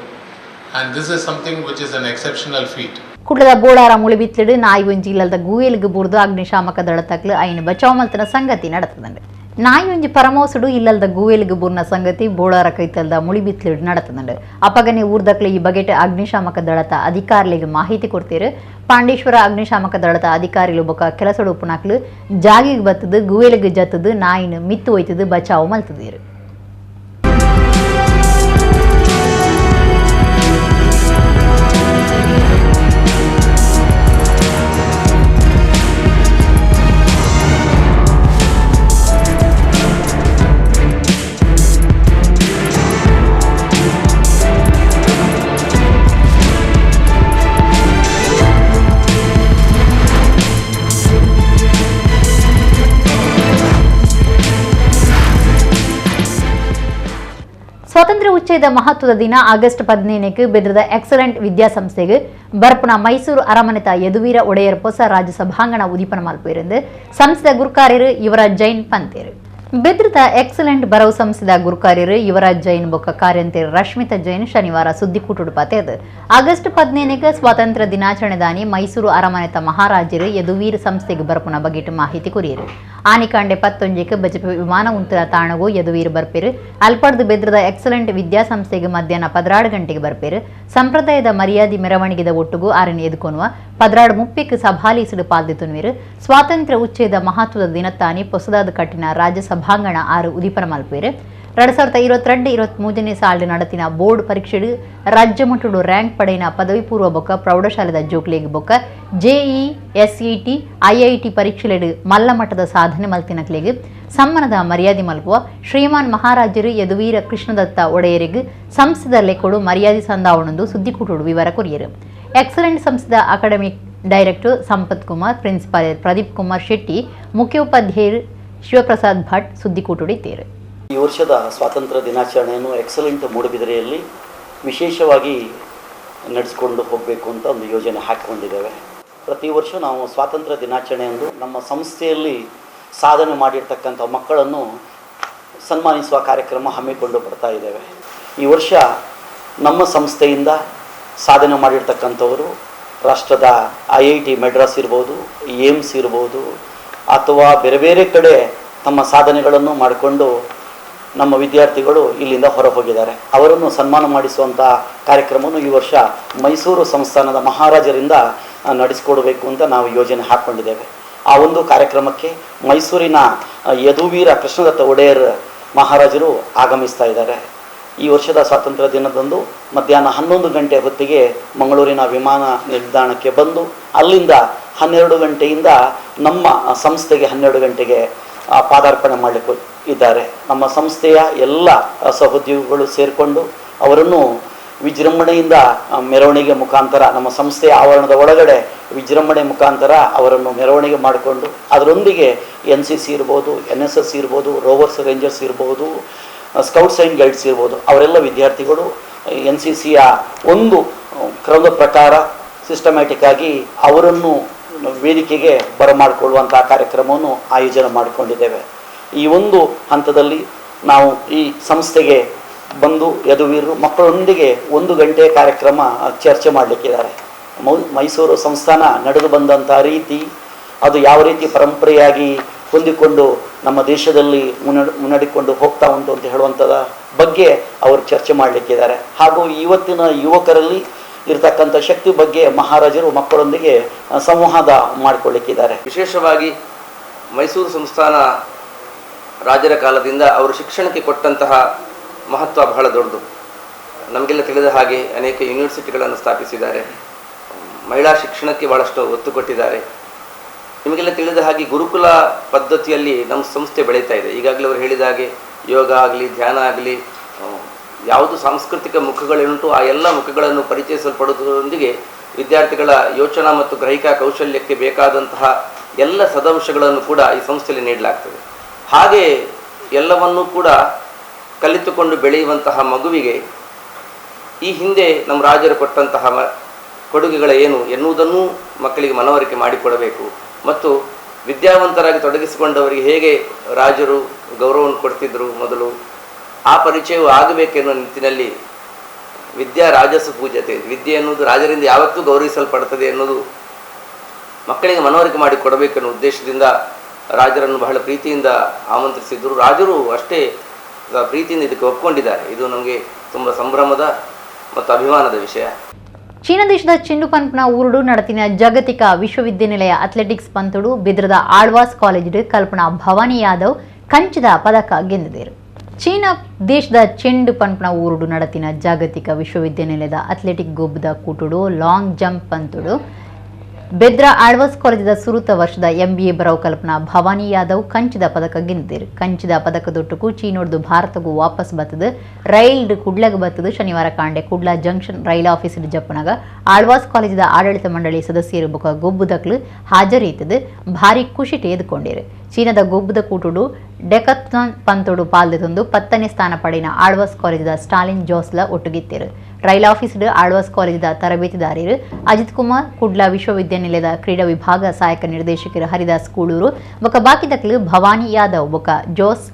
And this is something which is an exceptional feat. ಕುಡ್ಲದ ಬೋಳಾರ ಮುಳಿಬಿತ್ಲಿಡು ನಾಯಿ ಒಂಜಿ ಇಲ್ಲದ ಗೂಯಲ್ಗ್ ಬೂರ್ದು ಅಗ್ನಿಶಾಮಕ ದಳತಕ್ಲು ಐನು ಬಚಾವ್ ಮಲ್ತನ ಸಂಗತಿ ನಡತದಂಡೆ. ನಾಯಿ ಒಂಜಿ ಪರಮೋಸುಡು ಇಲ್ಲಲ್ದ ಗೂವೆಲ್ಗ್ ಬೂರ್ನ ಸಂಗತಿ ಬೋಳಾರ ಕೈತಲ್ದ ಮುಳಿಬಿತ್ಲಿಡು ನಡತದಂಡೆ. ಅಪಗನೆ ಊರ್ದಕ್ಲೆ ಈ ಬಗೆಟ್ ಅಗ್ನಿಶಾಮಕ ದಳತ ಅಧಿಕಾರಿಗಳಿಗೆ ಮಾಹಿತಿ ಕೊಡ್ತೀರು. ಪಾಂಡೇಶ್ವರ ಅಗ್ನಿಶಾಮಕ ದಳತ ಅಧಿಕಾರಿಗಳು ಬೊಕ ಕೆಲಸಡು ಉಪ್ಪುನಾಕ್ಲು ಜಾಗಿಗೆ ಬತ್ತದು ಗೂವೆಲ್ಗ್ ಜತ್ತದು ನಾಯಿನ ಮಿತ್ತು ಒಯ್ತದು ಬಚಾವ್ ಮಲ್ತದೀರು. ಸ್ವಾತಂತ್ರ್ಯ ಉಚ್ಚಯದ ಮಹತ್ವದ ದಿನ ಆಗಸ್ಟ್ 15ಕ್ಕೆ ಬೆದ್ರದ ಎಕ್ಸಲೆಂಟ್ ವಿದ್ಯಾಸಂಸ್ಥೆಗೆ ಬರ್ಪುನ ಮೈಸೂರು ಅರಮನೆತ ಯದುವೀರ ಒಡೆಯರ್ ಹೊಸ ರಾಜ್ಯಸಭಾಂಗಣ ಉದೀಪನ ಮಲ್ಪುಯಿರಂದು ಸಂಸ್ಥೆದ ಗುರುಕಾರ್ಯರು ಯುವರಾಜ್ ಜೈನ್ ಪಂತೇರು. ಬೆದ್ರದ ಎಕ್ಸಲೆಂಟ್ ಬರವು ಸಂಸ್ಥೆದ ಗುರುಕಾರ್ಯರು ಯುವರಾಜ್ ಜೈನ್ ಬೊಕ್ಕ ಕಾರ್ಯಂತೇರು ರಶ್ಮಿತಾ ಜೈನ್ ಶನಿವಾರ ಸುದ್ದಿಕೂಟುಡು ಪತೇದು. ಆಗಸ್ಟ್ 15ಕ್ಕೆ ಸ್ವಾತಂತ್ರ್ಯ ದಿನಾಚರಣೆ ದಾನಿ ಮೈಸೂರು ಅರಮನೆತ ಮಹಾರಾಜರು ಯದುವೀರ್ ಸಂಸ್ಥೆಗೆ ಬರ್ಪುನ ಬಗೆಟ್ ಮಾಹಿತಿ ಕೊರಿಯರು. ಆನಿಕಾಂಡೆ 11ಕ್ಕೆ ಬಜಪೆ ವಿಮಾನ ಉಂತರ ತಾಣಗು ಯದುವೀರ್ ಬರ್ಪೇರು. ಅಲ್ಪಡ್ದು ಬೆದ್ರದ ಎಕ್ಸಲೆಂಟ್ ವಿದ್ಯಾಸಂಸ್ಥೆಗೆ ಮಧ್ಯಾಹ್ನ 12 ಗಂಟೆಗೆ ಬರ್ಪೇರು. ಸಂಪ್ರದಾಯದ ಮರ್ಯಾದೆ ಮೆರವಣಿಗೆದ ಒಟ್ಟುಗು ಆರನ್ ಎದುಕೊನುವ 12:30ಕ್ಕೆ ಸಭಾಲೀಸಿಡು ಪಾಲ್ದಿತುನ್ವೀರು. ಸ್ವಾತಂತ್ರ್ಯ ಉಚ್ಚಯದ ಮಹತ್ವದ ದಿನತ್ತಾನಿ ಪೊಸದಾದ ಕಟ್ಟಿನ ರಾಜ್ಯಸಭಾಂಗಣ 6 ಉದೀಪನ ಮಲ್ಪೇರು. 2022-23 ಸಾಲು നടത്തിನ ಬೋರ್ಡ್ ಪರೀಕ್ಷೆಡು ರಾಜ್ಯ ಮಟ್ಟಡು ರ್ಯಾಂಕ್ ಪಡೆಯಿನ ಪದವಿ ಪೂರ್ವ ಬೊಕ್ಕ ಪ್ರೌಢಶಾಲೆದ ಜೋಕ್ಲೆಗ್ ಬೊಕ್ಕ ಜೆಇ ಎಸ್ಇಟಿ ಐಐಟಿ ಪರೀಕ್ಷೆಲೆಡು ಮಲ್ಲ ಮಟ್ಟದ ಸಾಧನೆ ಮಲ್ತಿನಕ್ಲೆಗ್ ಸಮ್ಮಾನದ ಮರ್ಯಾದೆ ಮಲ್ಪುವ ಶ್ರೀಮಾನ್ ಮಹಾರಾಜರು ಯದುವೀರ ಕೃಷ್ಣದತ್ತ ಒಡೆಯರಿಗೆ ಸಂಸ್ಥೆದ ಲೆಕ್ಕೊಡು ಮರ್ಯಾದೆ ಸಂದಾವಣಂದು ಸುದ್ದಿಕೂಟುಡು ವಿವರ ಕೊರಿಯರು. ಎಕ್ಸಲೆಂಟ್ ಸಂಸ್ಥೆದ academic director Sampath Kumar, principal Pradeep Kumar Shetty, ಮುಖ್ಯೋಪಾಧ್ಯಾಯರು ಶಿವಪ್ರಸಾದ್ ಭಟ್ ಸುದ್ದಿಕೂಟುಡಿದ್ದೇರು. ಈ ವರ್ಷದ ಸ್ವಾತಂತ್ರ್ಯ ದಿನಾಚರಣೆಯನ್ನು ಎಕ್ಸಲೆಂಟ್ ಮೂಡುಬಿದಿರೆಯಲ್ಲಿ ವಿಶೇಷವಾಗಿ ನಡೆಸಿಕೊಂಡು ಹೋಗಬೇಕು ಅಂತ ಒಂದು ಯೋಜನೆ ಹಾಕಿಕೊಂಡಿದ್ದೇವೆ. ಪ್ರತಿ ವರ್ಷ ನಾವು ಸ್ವಾತಂತ್ರ್ಯ ದಿನಾಚರಣೆಯಂದು ನಮ್ಮ ಸಂಸ್ಥೆಯಲ್ಲಿ ಸಾಧನೆ ಮಾಡಿರ್ತಕ್ಕಂಥ ಮಕ್ಕಳನ್ನು ಸನ್ಮಾನಿಸುವ ಕಾರ್ಯಕ್ರಮ ಹಮ್ಮಿಕೊಂಡು ಬರ್ತಾ ಇದ್ದೇವೆ. ಈ ವರ್ಷ ನಮ್ಮ ಸಂಸ್ಥೆಯಿಂದ ಸಾಧನೆ ಮಾಡಿರ್ತಕ್ಕಂಥವರು ರಾಷ್ಟ್ರದ IIT Madras ಇರ್ಬೋದು, ಏಮ್ಸ್ ಇರ್ಬೋದು, ಅಥವಾ ಬೇರೆ ಬೇರೆ ಕಡೆ ತಮ್ಮ ಸಾಧನೆಗಳನ್ನು ಮಾಡಿಕೊಂಡು ನಮ್ಮ ವಿದ್ಯಾರ್ಥಿಗಳು ಇಲ್ಲಿಂದ ಹೊರ ಹೋಗಿದ್ದಾರೆ. ಅವರನ್ನು ಸನ್ಮಾನ ಮಾಡಿಸುವಂಥ ಕಾರ್ಯಕ್ರಮವನ್ನು ಈ ವರ್ಷ ಮೈಸೂರು ಸಂಸ್ಥಾನದ ಮಹಾರಾಜರಿಂದ ನಡೆಸಿಕೊಡಬೇಕು ಅಂತ ನಾವು ಯೋಜನೆ ಹಾಕ್ಕೊಂಡಿದ್ದೇವೆ. ಆ ಒಂದು ಕಾರ್ಯಕ್ರಮಕ್ಕೆ ಮೈಸೂರಿನ ಯದುವೀರ ಕೃಷ್ಣದತ್ತ ಒಡೆಯರ್ ಮಹಾರಾಜರು ಆಗಮಿಸ್ತಾ ಇದ್ದಾರೆ. ಈ ವರ್ಷದ ಸ್ವಾತಂತ್ರ್ಯ ದಿನದಂದು ಮಧ್ಯಾಹ್ನ 11 ಗಂಟೆ ಹೊತ್ತಿಗೆ ಮಂಗಳೂರಿನ ವಿಮಾನ ನಿಲ್ದಾಣಕ್ಕೆ ಬಂದು ಅಲ್ಲಿಂದ 12 ಗಂಟೆಯಿಂದ ನಮ್ಮ ಸಂಸ್ಥೆಗೆ 12 ಗಂಟೆಗೆ ಪಾದಾರ್ಪಣೆ ಮಾಡಲಿಕ್ಕೆ ಇದ್ದಾರೆ. ನಮ್ಮ ಸಂಸ್ಥೆಯ ಎಲ್ಲ ಸಹೋದ್ಯೋಗಿಗಳು ಸೇರಿಕೊಂಡು ಅವರನ್ನು ವಿಜೃಂಭಣೆಯಿಂದ ಮೆರವಣಿಗೆ ಮುಖಾಂತರ ನಮ್ಮ ಸಂಸ್ಥೆಯ ಆವರಣದ ಒಳಗಡೆ ವಿಜೃಂಭಣೆ ಮುಖಾಂತರ ಅವರನ್ನು ಮೆರವಣಿಗೆ ಮಾಡಿಕೊಂಡು ಅದರೊಂದಿಗೆ NCC ಇರ್ಬೋದು, NSS ಇರ್ಬೋದು, ರೋವರ್ಸ್ ರೇಂಜರ್ಸ್ ಇರ್ಬೋದು, ಸ್ಕೌಟ್ಸ್ ಆ್ಯಂಡ್ ಗೈಡ್ಸ್ ಇರ್ಬೋದು, ಅವರೆಲ್ಲ ವಿದ್ಯಾರ್ಥಿಗಳು NCCಯ ಒಂದು ಕ್ರಮದ ಪ್ರಕಾರ ಸಿಸ್ಟಮ್ಯಾಟಿಕ್ ಆಗಿ ಅವರನ್ನು ವೇದಿಕೆಗೆ ಬರಮಾಡಿಕೊಳ್ಳುವಂಥ ಕಾರ್ಯಕ್ರಮವನ್ನು ಆಯೋಜನೆ ಮಾಡಿಕೊಂಡಿದ್ದೇವೆ. ಈ ಒಂದು ಹಂತದಲ್ಲಿ ನಾವು ಈ ಸಂಸ್ಥೆಗೆ ಬಂದು ಯದುವೀರರು ಮಕ್ಕಳೊಂದಿಗೆ 1 ಗಂಟೆ ಕಾರ್ಯಕ್ರಮ ಚರ್ಚೆ ಮಾಡಲಿಕ್ಕಿದ್ದಾರೆ. ಮೈಸೂರು ಸಂಸ್ಥಾನ ನಡೆದು ಬಂದಂಥ ರೀತಿ, ಅದು ಯಾವ ರೀತಿ ಪರಂಪರೆಯಾಗಿ ಹೊಂದಿಕೊಂಡು ನಮ್ಮ ದೇಶದಲ್ಲಿ ಮುನ್ನಡೆಕೊಂಡು ಹೋಗ್ತಾ ಉಂಟು ಅಂತ ಹೇಳುವಂಥದ ಬಗ್ಗೆ ಅವರು ಚರ್ಚೆ ಮಾಡಲಿಕ್ಕಿದ್ದಾರೆ. ಹಾಗೂ ಇವತ್ತಿನ ಯುವಕರಲ್ಲಿ ಇರತಕ್ಕಂಥ ಶಕ್ತಿ ಬಗ್ಗೆ ಮಹಾರಾಜರು ಮಕ್ಕಳೊಂದಿಗೆ ಸಂವಾದ ಮಾಡಿಕೊಳ್ಳಿಕ್ಕಿದ್ದಾರೆ. ವಿಶೇಷವಾಗಿ ಮೈಸೂರು ಸಂಸ್ಥಾನ ರಾಜರ ಕಾಲದಿಂದ ಅವರು ಶಿಕ್ಷಣಕ್ಕೆ ಕೊಟ್ಟಂತಹ ಮಹತ್ವ ಬಹಳ ದೊಡ್ಡದು. ನಮಗೆಲ್ಲ ತಿಳಿದ ಹಾಗೆ ಅನೇಕ ಯೂನಿವರ್ಸಿಟಿಗಳನ್ನು ಸ್ಥಾಪಿಸಿದ್ದಾರೆ, ಮಹಿಳಾ ಶಿಕ್ಷಣಕ್ಕೆ ಭಾಳಷ್ಟು ಒತ್ತು ಕೊಟ್ಟಿದ್ದಾರೆ. ನಿಮಗೆಲ್ಲ ತಿಳಿದ ಹಾಗೆ ಗುರುಕುಲ ಪದ್ಧತಿಯಲ್ಲಿ ನಮ್ಮ ಸಂಸ್ಥೆ ಬೆಳೀತಾ ಇದೆ. ಈಗಾಗಲೇ ಅವರು ಹೇಳಿದ ಹಾಗೆ ಯೋಗ ಆಗಲಿ, ಧ್ಯಾನ ಆಗಲಿ, ಯಾವುದು ಸಾಂಸ್ಕೃತಿಕ ಮುಖಗಳುಂಟು ಆ ಎಲ್ಲ ಮುಖಗಳನ್ನು ಪರಿಚಯಿಸಲ್ಪಡುವುದರೊಂದಿಗೆ ವಿದ್ಯಾರ್ಥಿಗಳ ಯೋಚನಾ ಮತ್ತು ಗ್ರಹಿಕಾ ಕೌಶಲ್ಯಕ್ಕೆ ಬೇಕಾದಂತಹ ಎಲ್ಲ ಸದಂಶಗಳನ್ನು ಕೂಡ ಈ ಸಂಸ್ಥೆಯಲ್ಲಿ ನೀಡಲಾಗ್ತದೆ. ಹಾಗೆ ಎಲ್ಲವನ್ನೂ ಕೂಡ ಕಲಿತುಕೊಂಡು ಬೆಳೆಯುವಂತಹ ಮಗುವಿಗೆ ಈ ಹಿಂದೆ ನಮ್ಮ ರಾಜರು ಕೊಟ್ಟಂತಹ ಕೊಡುಗೆಗಳ ಏನು ಎನ್ನುವುದನ್ನೂ ಮಕ್ಕಳಿಗೆ ಮನವರಿಕೆ ಮಾಡಿಕೊಡಬೇಕು. ಮತ್ತು ವಿದ್ಯಾವಂತರಾಗಿ ತೊಡಗಿಸಿಕೊಂಡವರಿಗೆ ಹೇಗೆ ರಾಜರು ಗೌರವವನ್ನು ಕೊಡ್ತಿದ್ರು ಮೊದಲು, ಆ ಪರಿಚಯವು ಆಗಬೇಕೆನ್ನುವ ನಿಟ್ಟಿನಲ್ಲಿ ವಿದ್ಯಾ ರಾಜಸು ಪೂಜ್ಯತೆ, ವಿದ್ಯೆ ಎನ್ನುವುದು ರಾಜರಿಂದ ಯಾವತ್ತೂ ಗೌರವಿಸಲ್ಪಡ್ತದೆ ಎನ್ನುವುದು ಮಕ್ಕಳಿಗೆ ಮನವರಿಕೆ ಮಾಡಿಕೊಡಬೇಕೆನ್ನುವ ಉದ್ದೇಶದಿಂದ ರಾಜರನ್ನು ಬಹಳ ಪ್ರೀತಿಯಿಂದ ಆಮಂತ್ರಿಸಿದ್ದರು. ರಾಜರು ಅಷ್ಟೇ ಪ್ರೀತಿಯಿಂದ ಇದಕ್ಕೆ ಒಪ್ಕೊಂಡಿದ್ದಾರೆ. ಇದು ನಮಗೆ ತುಂಬ ಸಂಭ್ರಮದ ಮತ್ತು ಅಭಿಮಾನದ ವಿಷಯ. ಚೀನಾ ದೇಶದ ಚೆಂಡು ಪಂಪ್ನ ಊರುಡು ನಡತಿನ ಜಾಗತಿಕ ವಿಶ್ವವಿದ್ಯಾನಿಲಯ ಅಥ್ಲೆಟಿಕ್ಸ್ ಪಂತುಡು ಬಿದ್ರದ ಆಳ್ವಾಸ್ ಕಾಲೇಜ್ ಕಲ್ಪನಾ ಭವಾನಿ ಯಾದವ್ ಕಂಚಿದ ಪದಕ ಗೆದ್ದಿದರು. ಚೀನಾ ದೇಶದ ಚೆಂಡು ಪಂಪ್ನ ಊರುಡು ನಡತಿನ ಜಾಗತಿಕ ವಿಶ್ವವಿದ್ಯಾನಿಲಯದ ಅಥ್ಲೆಟಿಕ್ ಗೊಬ್ಬದ ಕೂಟುಡು ಲಾಂಗ್ ಜಂಪ್ ಪಂತುಡು ಬೆದ್ರ ಆಳ್ವಾಸ್ ಕಾಲೇಜದ ಸುರುತ ವರ್ಷದ MBA ಬರವು ಕಲ್ಪನಾ ಭವಾನಿ ಯಾದವ್ ಕಂಚಿದ ಪದಕ ಗೆದ್ದಿರು. ಕಂಚಿದ ಪದಕದೊಟ್ಟುಕು ಚೀನೋಡ್ದು ಭಾರತಗೂ ವಾಪಸ್ ಬತ್ತದು ರೈಲ್ ಕುಡ್ಲಗ ಬತ್ತದು. ಶನಿವಾರ ಕಾಂಡೆ ಕುಡ್ಲ ಜಂಕ್ಷನ್ ರೈಲ್ ಆಫೀಸ್ ಜಪ್ಪನಾಗ ಆಳ್ವಾಸ್ ಕಾಲೇಜದ ಆಡಳಿತ ಮಂಡಳಿ ಸದಸ್ಯರು ಬೊಕ ಗೊಬ್ಬುದಕ್ಲು ಹಾಜರಿತದು ಭಾರಿ ಖುಷಿಟೆ ಎದ್ಕೊಂಡಿರು. ಚೀನಾದ ಗೊಬ್ಬದ ಕೂಟುಡು ಡೆಕಥಾನ್ ಪಂತುಡು ಪಾಲ್ದೆತೊಂದು 10ನೇ ಸ್ಥಾನ ಪಡೆಯಿನ ಆಳ್ವಾಸ್ ಕಾಲೇಜದ ಸ್ಟಾಲಿನ್ ಜೋಸ್ಲ ಒಟ್ಟುಗಿತ್ತಿರು. ರೈಲ್ ಆಫೀಸ್ ಆಳ್ವಾಸ್ ಕಾಲೇಜದ ತರಬೇತಿದಾರರು ಅಜಿತ್ ಕುಮಾರ್, ಕುಡ್ಲ ವಿಶ್ವವಿದ್ಯಾನಿಲಯದ ಕ್ರೀಡಾ ವಿಭಾಗ ಸಹಾಯಕ ನಿರ್ದೇಶಕರು ಹರಿದಾಸ್ ಕೂಳೂರು ಬೊಕ ಬಾಕಿದಕ್ಲು ಭವಾನಿ ಯಾದವ್ ಬೊಕ ಜೋಸ್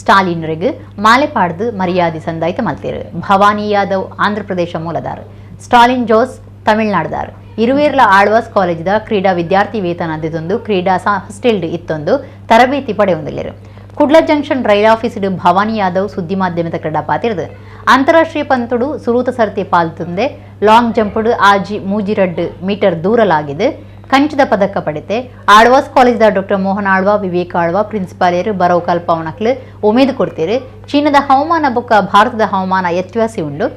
ಸ್ಟಾಲಿನ್ರಿಗೆ ಮಾಲೆ ಪಾಡ್ದು ಮರ್ಯಾದೆ ಸಂದಾಯ್ತ ಮಲ್ತೇರು. ಭವಾನಿ ಯಾದವ್ ಆಂಧ್ರಪ್ರದೇಶ ಮೂಲದಾರು, ಸ್ಟಾಲಿನ್ ಜೋಸ್ ತಮಿಳ್ನಾಡ್ದಾರು. ಇರುವೇರ್ಲ ಆಳ್ವಾಸ್ ಕಾಲೇಜದ ಕ್ರೀಡಾ ವಿದ್ಯಾರ್ಥಿ ವೇತನ ಅದಿತೊಂದು ಕ್ರೀಡಾ ಹಾಸ್ಟೆಲ್ ಇತ್ತೊಂದು ತರಬೇತಿ ಪಡೆಯೊಂದಿಲ್ಲಿರು. Kudla junction rail office Bhavani Yadav ಸುದ್ದಿ ಮಾಧ್ಯಮದ ಕ್ರೀಡಾ ಪಾತಿರದು ಅಂತಾರಾಷ್ಟ್ರೀಯ ಪಂತುಡು ಸುರೂತ ಸರ್ತಿ ಪಾಲ್ತುಂದೆ ಲಾಂಗ್ ಜಂಪುಡು ಆಜಿ ಮೂಜಿರಡ್ಡು ಮೀಟರ್ ದೂರಲಾಗಿದೆ ಕಂಚಿದ ಪದಕ ಪಡೆತೆ. ಆಳ್ವಾಸ್ ಕಾಲೇಜದ ಡಾಕ್ಟರ್ ಮೋಹನ್ ಆಳ್ವಾ, ವಿವೇಕ್ ಆಳ್ವಾ ಪ್ರಿನ್ಸಿಪಾಲೇರು ಬರವು ಕಲ್ಪವನಕ್ಲು ಉಮೇದು ಕೊಡ್ತೀರು. ಚೀನಾದ ಹವಾಮಾನ ಬೊಕ್ಕ ಭಾರತದ ಹವಾಮಾನ ವ್ಯತ್ಯಾಸ ಉಂಡು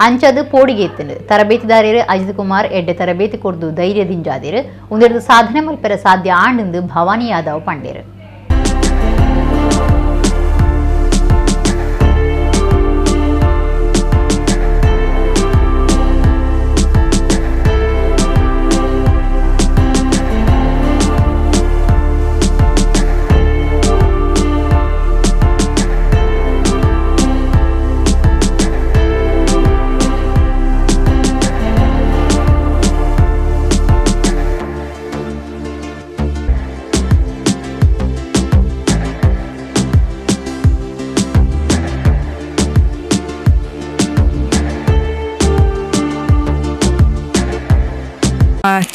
ಅಂಚದು ಪೋಡಿಗೆ ಇತ್ತು. ತರಬೇತಿದಾರರು ಅಜಿತ್ ಕುಮಾರ್ ಎಡ್ಡೆ ತರಬೇತಿ ಕೊಡ್ದು ಧೈರ್ಯ ದಿಂಜಾದಿರು ಒಂದೆರಡು ಸಾಧನೆ ಮಲ್ಪೆರ ಸಾಧ್ಯ ಆಂಡೆಂದು Bhavani Yadav ಪಂಡೇರು.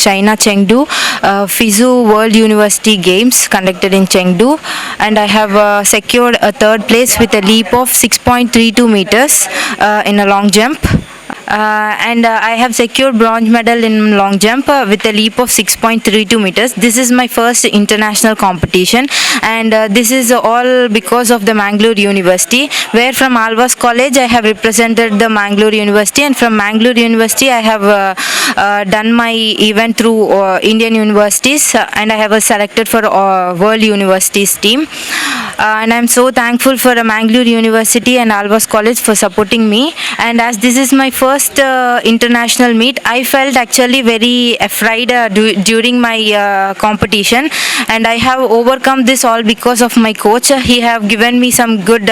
China, Chengdu, FISU World University Games conducted in Chengdu, and I have secured a third place with a leap of 6.32 meters in a long jump. And I have secured bronze medal in long jump with a leap of 6.32 meters. This is my first international competition, and this is all because of the Mangalore University, where from Alvas College I have represented the Mangalore University, and from Mangalore University I have done my event through Indian universities, and I have was selected for World Universities team. And I'm so thankful for Mangalore University and Alvas College for supporting me. And as this is my first international meet, I felt actually very afraid during my competition, and I have overcome this all because of my coach. He have given me some good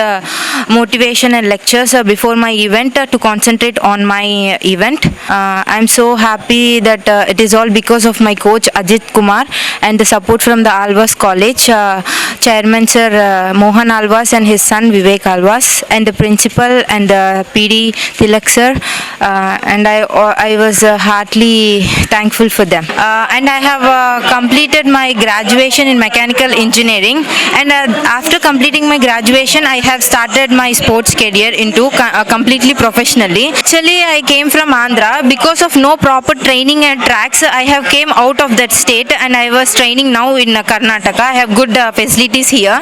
motivation and lectures before my event to concentrate on my event. I'm so happy that it is all because of my coach Ajit Kumar and the support from the Alvas College, Chairman Sir Mohan Alvas and his son Vivek Alvas, and the principal and the PD Tilak sir, and I was heartily thankful for them. And I have completed my graduation in mechanical engineering, and after completing my graduation, I have started my sports career into completely professionally. Actually, I came from Andhra. Because of no proper training and tracks, I have came out of that state and I was training now in Karnataka. I have good facilities here,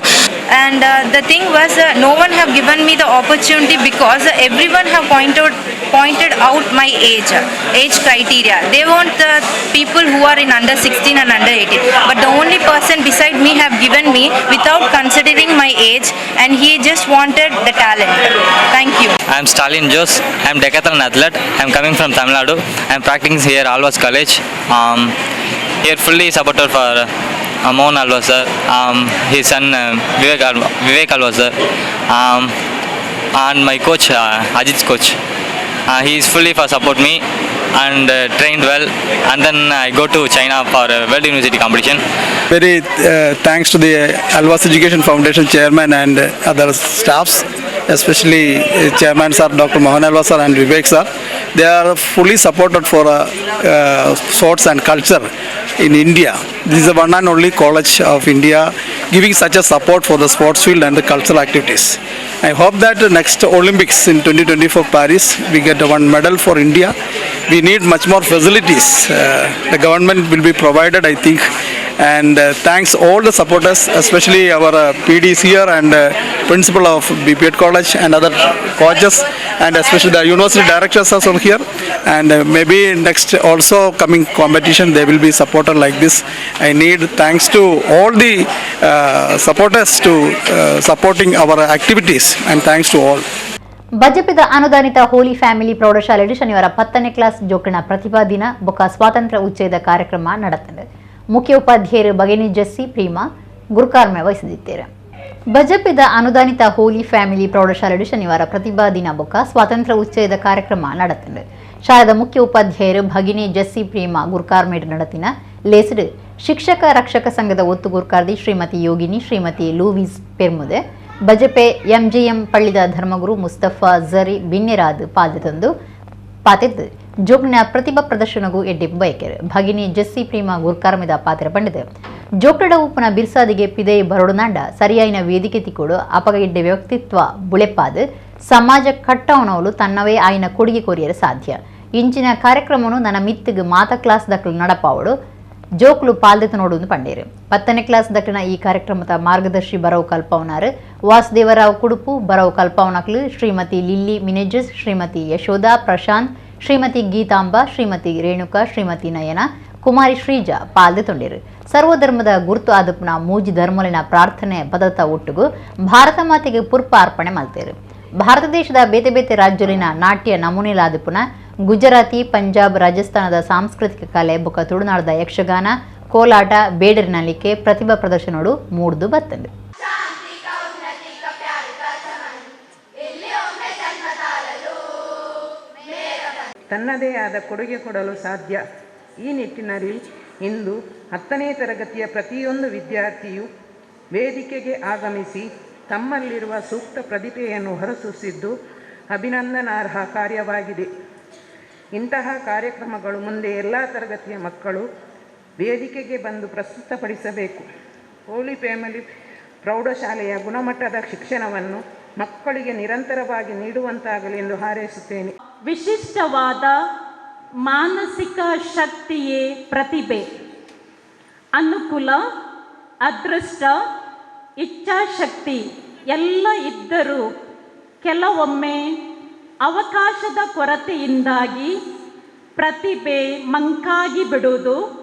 and the thing was no one have given me the opportunity because everyone have pointed out my age criteria. They want the people who are in under 16 and under 18. But the only person beside me have given me without considering my age, and he just wanted the talent. Thank you. I am Stalin Jose. I am decathlon athlete. I am coming from Tamil Nadu. I am practicing here Alvas College. Here fully supported for Mohan Alvas sir, his son Vivek Alvas sir, and my coach Ajit's coach. He is fully for support me and trained well. And then I go to China for a World University competition. Very thanks to the Alvas Education Foundation chairman and other staffs, especially chairman sir, Dr. Mohan Alvas sir and Vivek sir. They are fully supported for sports and culture in India. This is the one and only college of India giving such a support for the sports field and the cultural activities. I hope that the next Olympics in 2024 Paris, we get one medal for India. We need much more facilities. The government will be provided, I think. And thanks all the supporters, especially our PDs here and principal of BPEd College and other coaches, and especially the university directors also here. And maybe next also coming competition, they will be supported like this. I need thanks to all the supporters to supporting our activities, and thanks to all. ಬಜಪೆದ ಅನುದಾನಿತ ಹೋಲಿ ಫ್ಯಾಮಿಲಿ ಪ್ರೌಢಶಾಲೆಯಲ್ಲಿ ಶನಿವಾರ 10ನೇ ಕ್ಲಾಸ್ ಜೋಕಣ ಪ್ರತಿಭಾ ದಿನ ಬೊಕ ಸ್ವಾತಂತ್ರ್ಯ ಉಚ್ಚಯದ ಕಾರ್ಯಕ್ರಮ ನಡೆತಂದೆ. ಮುಖ್ಯ ಉಪಾಧ್ಯಾಯರು ಬಗೆನಿ ಜಸ್ಸಿ ಪ್ರೀಮಾ ಗುರುಕಾರ್ಮೆ ವಹಿಸಿದ್ದಾರೆ. ಬಜಪೆದ ಅನುದಾನಿತ ಹೋಲಿ ಫ್ಯಾಮಿಲಿ ಪ್ರೌಢಶಾಲೆಯಲ್ಲಿ ಶನಿವಾರ ಪ್ರತಿಭಾ ದಿನ ಬೊಕ ಸ್ವಾತಂತ್ರ್ಯ ಉಚ್ಚಯದ ಕಾರ್ಯಕ್ರಮ ನಡೆತಂದೆ. ಶಾಲೆದ ಮುಖ್ಯ ಉಪಾಧ್ಯಾಯರು ಭಗಿನಿ ಜಸ್ಸಿ ಪ್ರೇಮ ಗುರುಕಾರ್ಮೇಡ್ ನಡತಿನ ಲೇಸಡು ಶಿಕ್ಷಕ ರಕ್ಷಕ ಸಂಘದ ಒತ್ತು ಗುರುಕಾರ್ದಿ ಶ್ರೀಮತಿ ಯೋಗಿನಿ, ಶ್ರೀಮತಿ ಲೂವಿಸ್ ಪೆರ್ಮುದೆ, ಬಜಪೆ ಎಂಜಿಎಂ ಪಳ್ಳಿದ ಧರ್ಮಗುರು ಮುಸ್ತಫಾ ಝರಿ ಬಿನ್ನೆರಾದ್ ಪಾದೆ ತಂದು ಪಾತೆದ್ದು ಜೋಗ್ನ ಪ್ರತಿಭಾ ಪ್ರದರ್ಶನಗೂ ಎಡ್ಡೆ ಬಯಕೆರು. ಭಗಿನಿ ಜಸ್ಸಿ ಪ್ರೇಮ ಗುರ್ಕಾರ್ಮಿದ ಪಾತ್ರ ಪಂಡಿದೆ. ಜೋಕಡ ಉಪ್ಪನ ಬಿರ್ಸಾದಿಗೆ ಪಿದೆ ಬರಡುನಾಂಡ ಸರಿಯಾಯಿನ ವೇದಿಕೆ ತಿಕ್ಕೋಡು ಅಪಗ ಎಡ್ಡೆ ವ್ಯಕ್ತಿತ್ವ ಬುಳೆಪಾದು ಸಮಾಜ ಕಟ್ಟವನವಲು ತನ್ನವೇ ಆಯ್ನ ಕೊಡುಗೆ ಕೊರಿಯರ ಸಾಧ್ಯ. ಇಂಚಿನ ಕಾರ್ಯಕ್ರಮನು ನನ್ನ ಮಿತ್ತಿಗೆ ಮಾತಾ ಕ್ಲಾಸ್ ದಕ್ಕಲು ನಡಪಾವಡು ಜೋಕ್ಲು ಪಾಲ್ದೆತು ನೋಡುವುದು ಪಂಡೇರು. 10ನೇ ಕ್ಲಾಸ್ ದಕ್ಕಿನ ಈ ಕಾರ್ಯಕ್ರಮದ ಮಾರ್ಗದರ್ಶಿ ಬರವು ಕಲ್ಪವನಾರು ವಾಸುದೇವರಾವ್ ಕುಡುಪು, ಬರವು ಕಲ್ಪವನಕ್ಲು ಶ್ರೀಮತಿ ಲಿಲ್ಲಿ ಮಿನೇಜಸ್, ಶ್ರೀಮತಿ ಯಶೋಧಾ ಪ್ರಶಾಂತ್, ಶ್ರೀಮತಿ ಗೀತಾಂಬಾ, ಶ್ರೀಮತಿ ರೇಣುಕಾ, ಶ್ರೀಮತಿ ನಯನ ಕುಮಾರಿ ಶ್ರೀಜಾ ಪಾಲ್ದೆ ತೊಂಡೇರು. ಸರ್ವಧರ್ಮದ ಗುರುತು ಆದಪುನ ಮೂಜಿ ಧರ್ಮಲಿನ ಪ್ರಾರ್ಥನೆ ಪದತ ಒಟ್ಟುಗು ಭಾರತ ಮಾತೆಗೆ ಪುರ್ಪ ಅರ್ಪಣೆ ಮಲ್ತೇರು. ಭಾರತ ದೇಶದ ಬೇತೆ ಬೇತೆ ರಾಜ್ಯಲಿನ ನಾಟ್ಯ ನಮೂನೆಲಾದಪುನ ಗುಜರಾತಿ, ಪಂಜಾಬ್, ರಾಜಸ್ಥಾನದ ಸಾಂಸ್ಕೃತಿಕ ಕಲೆ ಬೊಕ ತುಳುನಾಡದ ಯಕ್ಷಗಾನ, ಕೋಲಾಟ, ಬೇಡರಿನಲಿಕೆ ಪ್ರತಿಭಾ ಪ್ರದರ್ಶನೋಡು ಮೂಡ್ದು ಬತ್ತಂದು. ತನ್ನದೇ ಆದ ಕೊಡುಗೆ ಕೊಡಲು ಸಾಧ್ಯ. ಈ ನಿಟ್ಟಿನಲ್ಲಿ ಇಂದು 10ನೇ ತರಗತಿಯ ಪ್ರತಿಯೊಂದು ವಿದ್ಯಾರ್ಥಿಯು ವೇದಿಕೆಗೆ ಆಗಮಿಸಿ ತಮ್ಮಲ್ಲಿರುವ ಸೂಕ್ತ ಪ್ರತಿಭೆಯನ್ನು ಹೊರಸೂಸಿದ್ದು ಅಭಿನಂದನಾರ್ಹ ಕಾರ್ಯವಾಗಿದೆ. ಇಂತಹ ಕಾರ್ಯಕ್ರಮಗಳು ಮುಂದೆ ಎಲ್ಲ ತರಗತಿಯ ಮಕ್ಕಳು ವೇದಿಕೆಗೆ ಬಂದು ಪ್ರಸ್ತುತಪಡಿಸಬೇಕು. ಹೋಲಿ ಫ್ಯಾಮಿಲಿ ಪ್ರೌಢಶಾಲೆಯ ಗುಣಮಟ್ಟದ ಶಿಕ್ಷಣವನ್ನು ಮಕ್ಕಳಿಗೆ ನಿರಂತರವಾಗಿ ನೀಡುವಂತಾಗಲಿ ಎಂದು ಹಾರೈಸುತ್ತೇನೆ. ವಿಶಿಷ್ಟವಾದ ಮಾನಸಿಕ ಶಕ್ತಿಯೇ ಪ್ರತಿಭೆ. ಅನುಕೂಲ, ಅದೃಷ್ಟ, ಇಚ್ಛಾಶಕ್ತಿ ಎಲ್ಲ ಇದ್ದರೂ ಕೆಲವೊಮ್ಮೆ ಅವಕಾಶದ ಕೊರತೆಯಿಂದಾಗಿ ಪ್ರತಿಭೆ ಮಂಕಾಗಿ ಬಿಡುವುದು.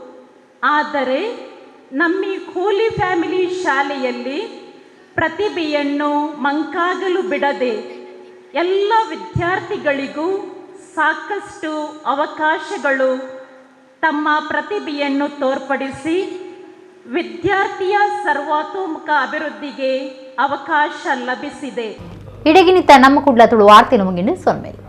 ಆದರೆ ನಮ್ಮ ಈ ಹೋಲಿ ಫ್ಯಾಮಿಲಿ ಶಾಲೆಯಲ್ಲಿ ಪ್ರತಿಭೆಯನ್ನು ಮಂಕಾಗಲು ಬಿಡದೆ ಎಲ್ಲ ವಿದ್ಯಾರ್ಥಿಗಳಿಗೂ ಸಾಕಷ್ಟು ಅವಕಾಶಗಳು ತಮ್ಮ ಪ್ರತಿಭೆಯನ್ನು ತೋರ್ಪಡಿಸಿ ವಿದ್ಯಾರ್ಥಿಯ ಸರ್ವತೋಮುಖ ಅಭಿವೃದ್ಧಿಗೆ ಅವಕಾಶ ಲಭಿಸಿದೆ. ಇಡಗಿನಿತ ನಮ್ಮ ಕುಡ್ಲ ತುಳು ವಾರ್ತೆ ಮುಗಿಂಡು ಸೊನ್ಮೇಲೆ.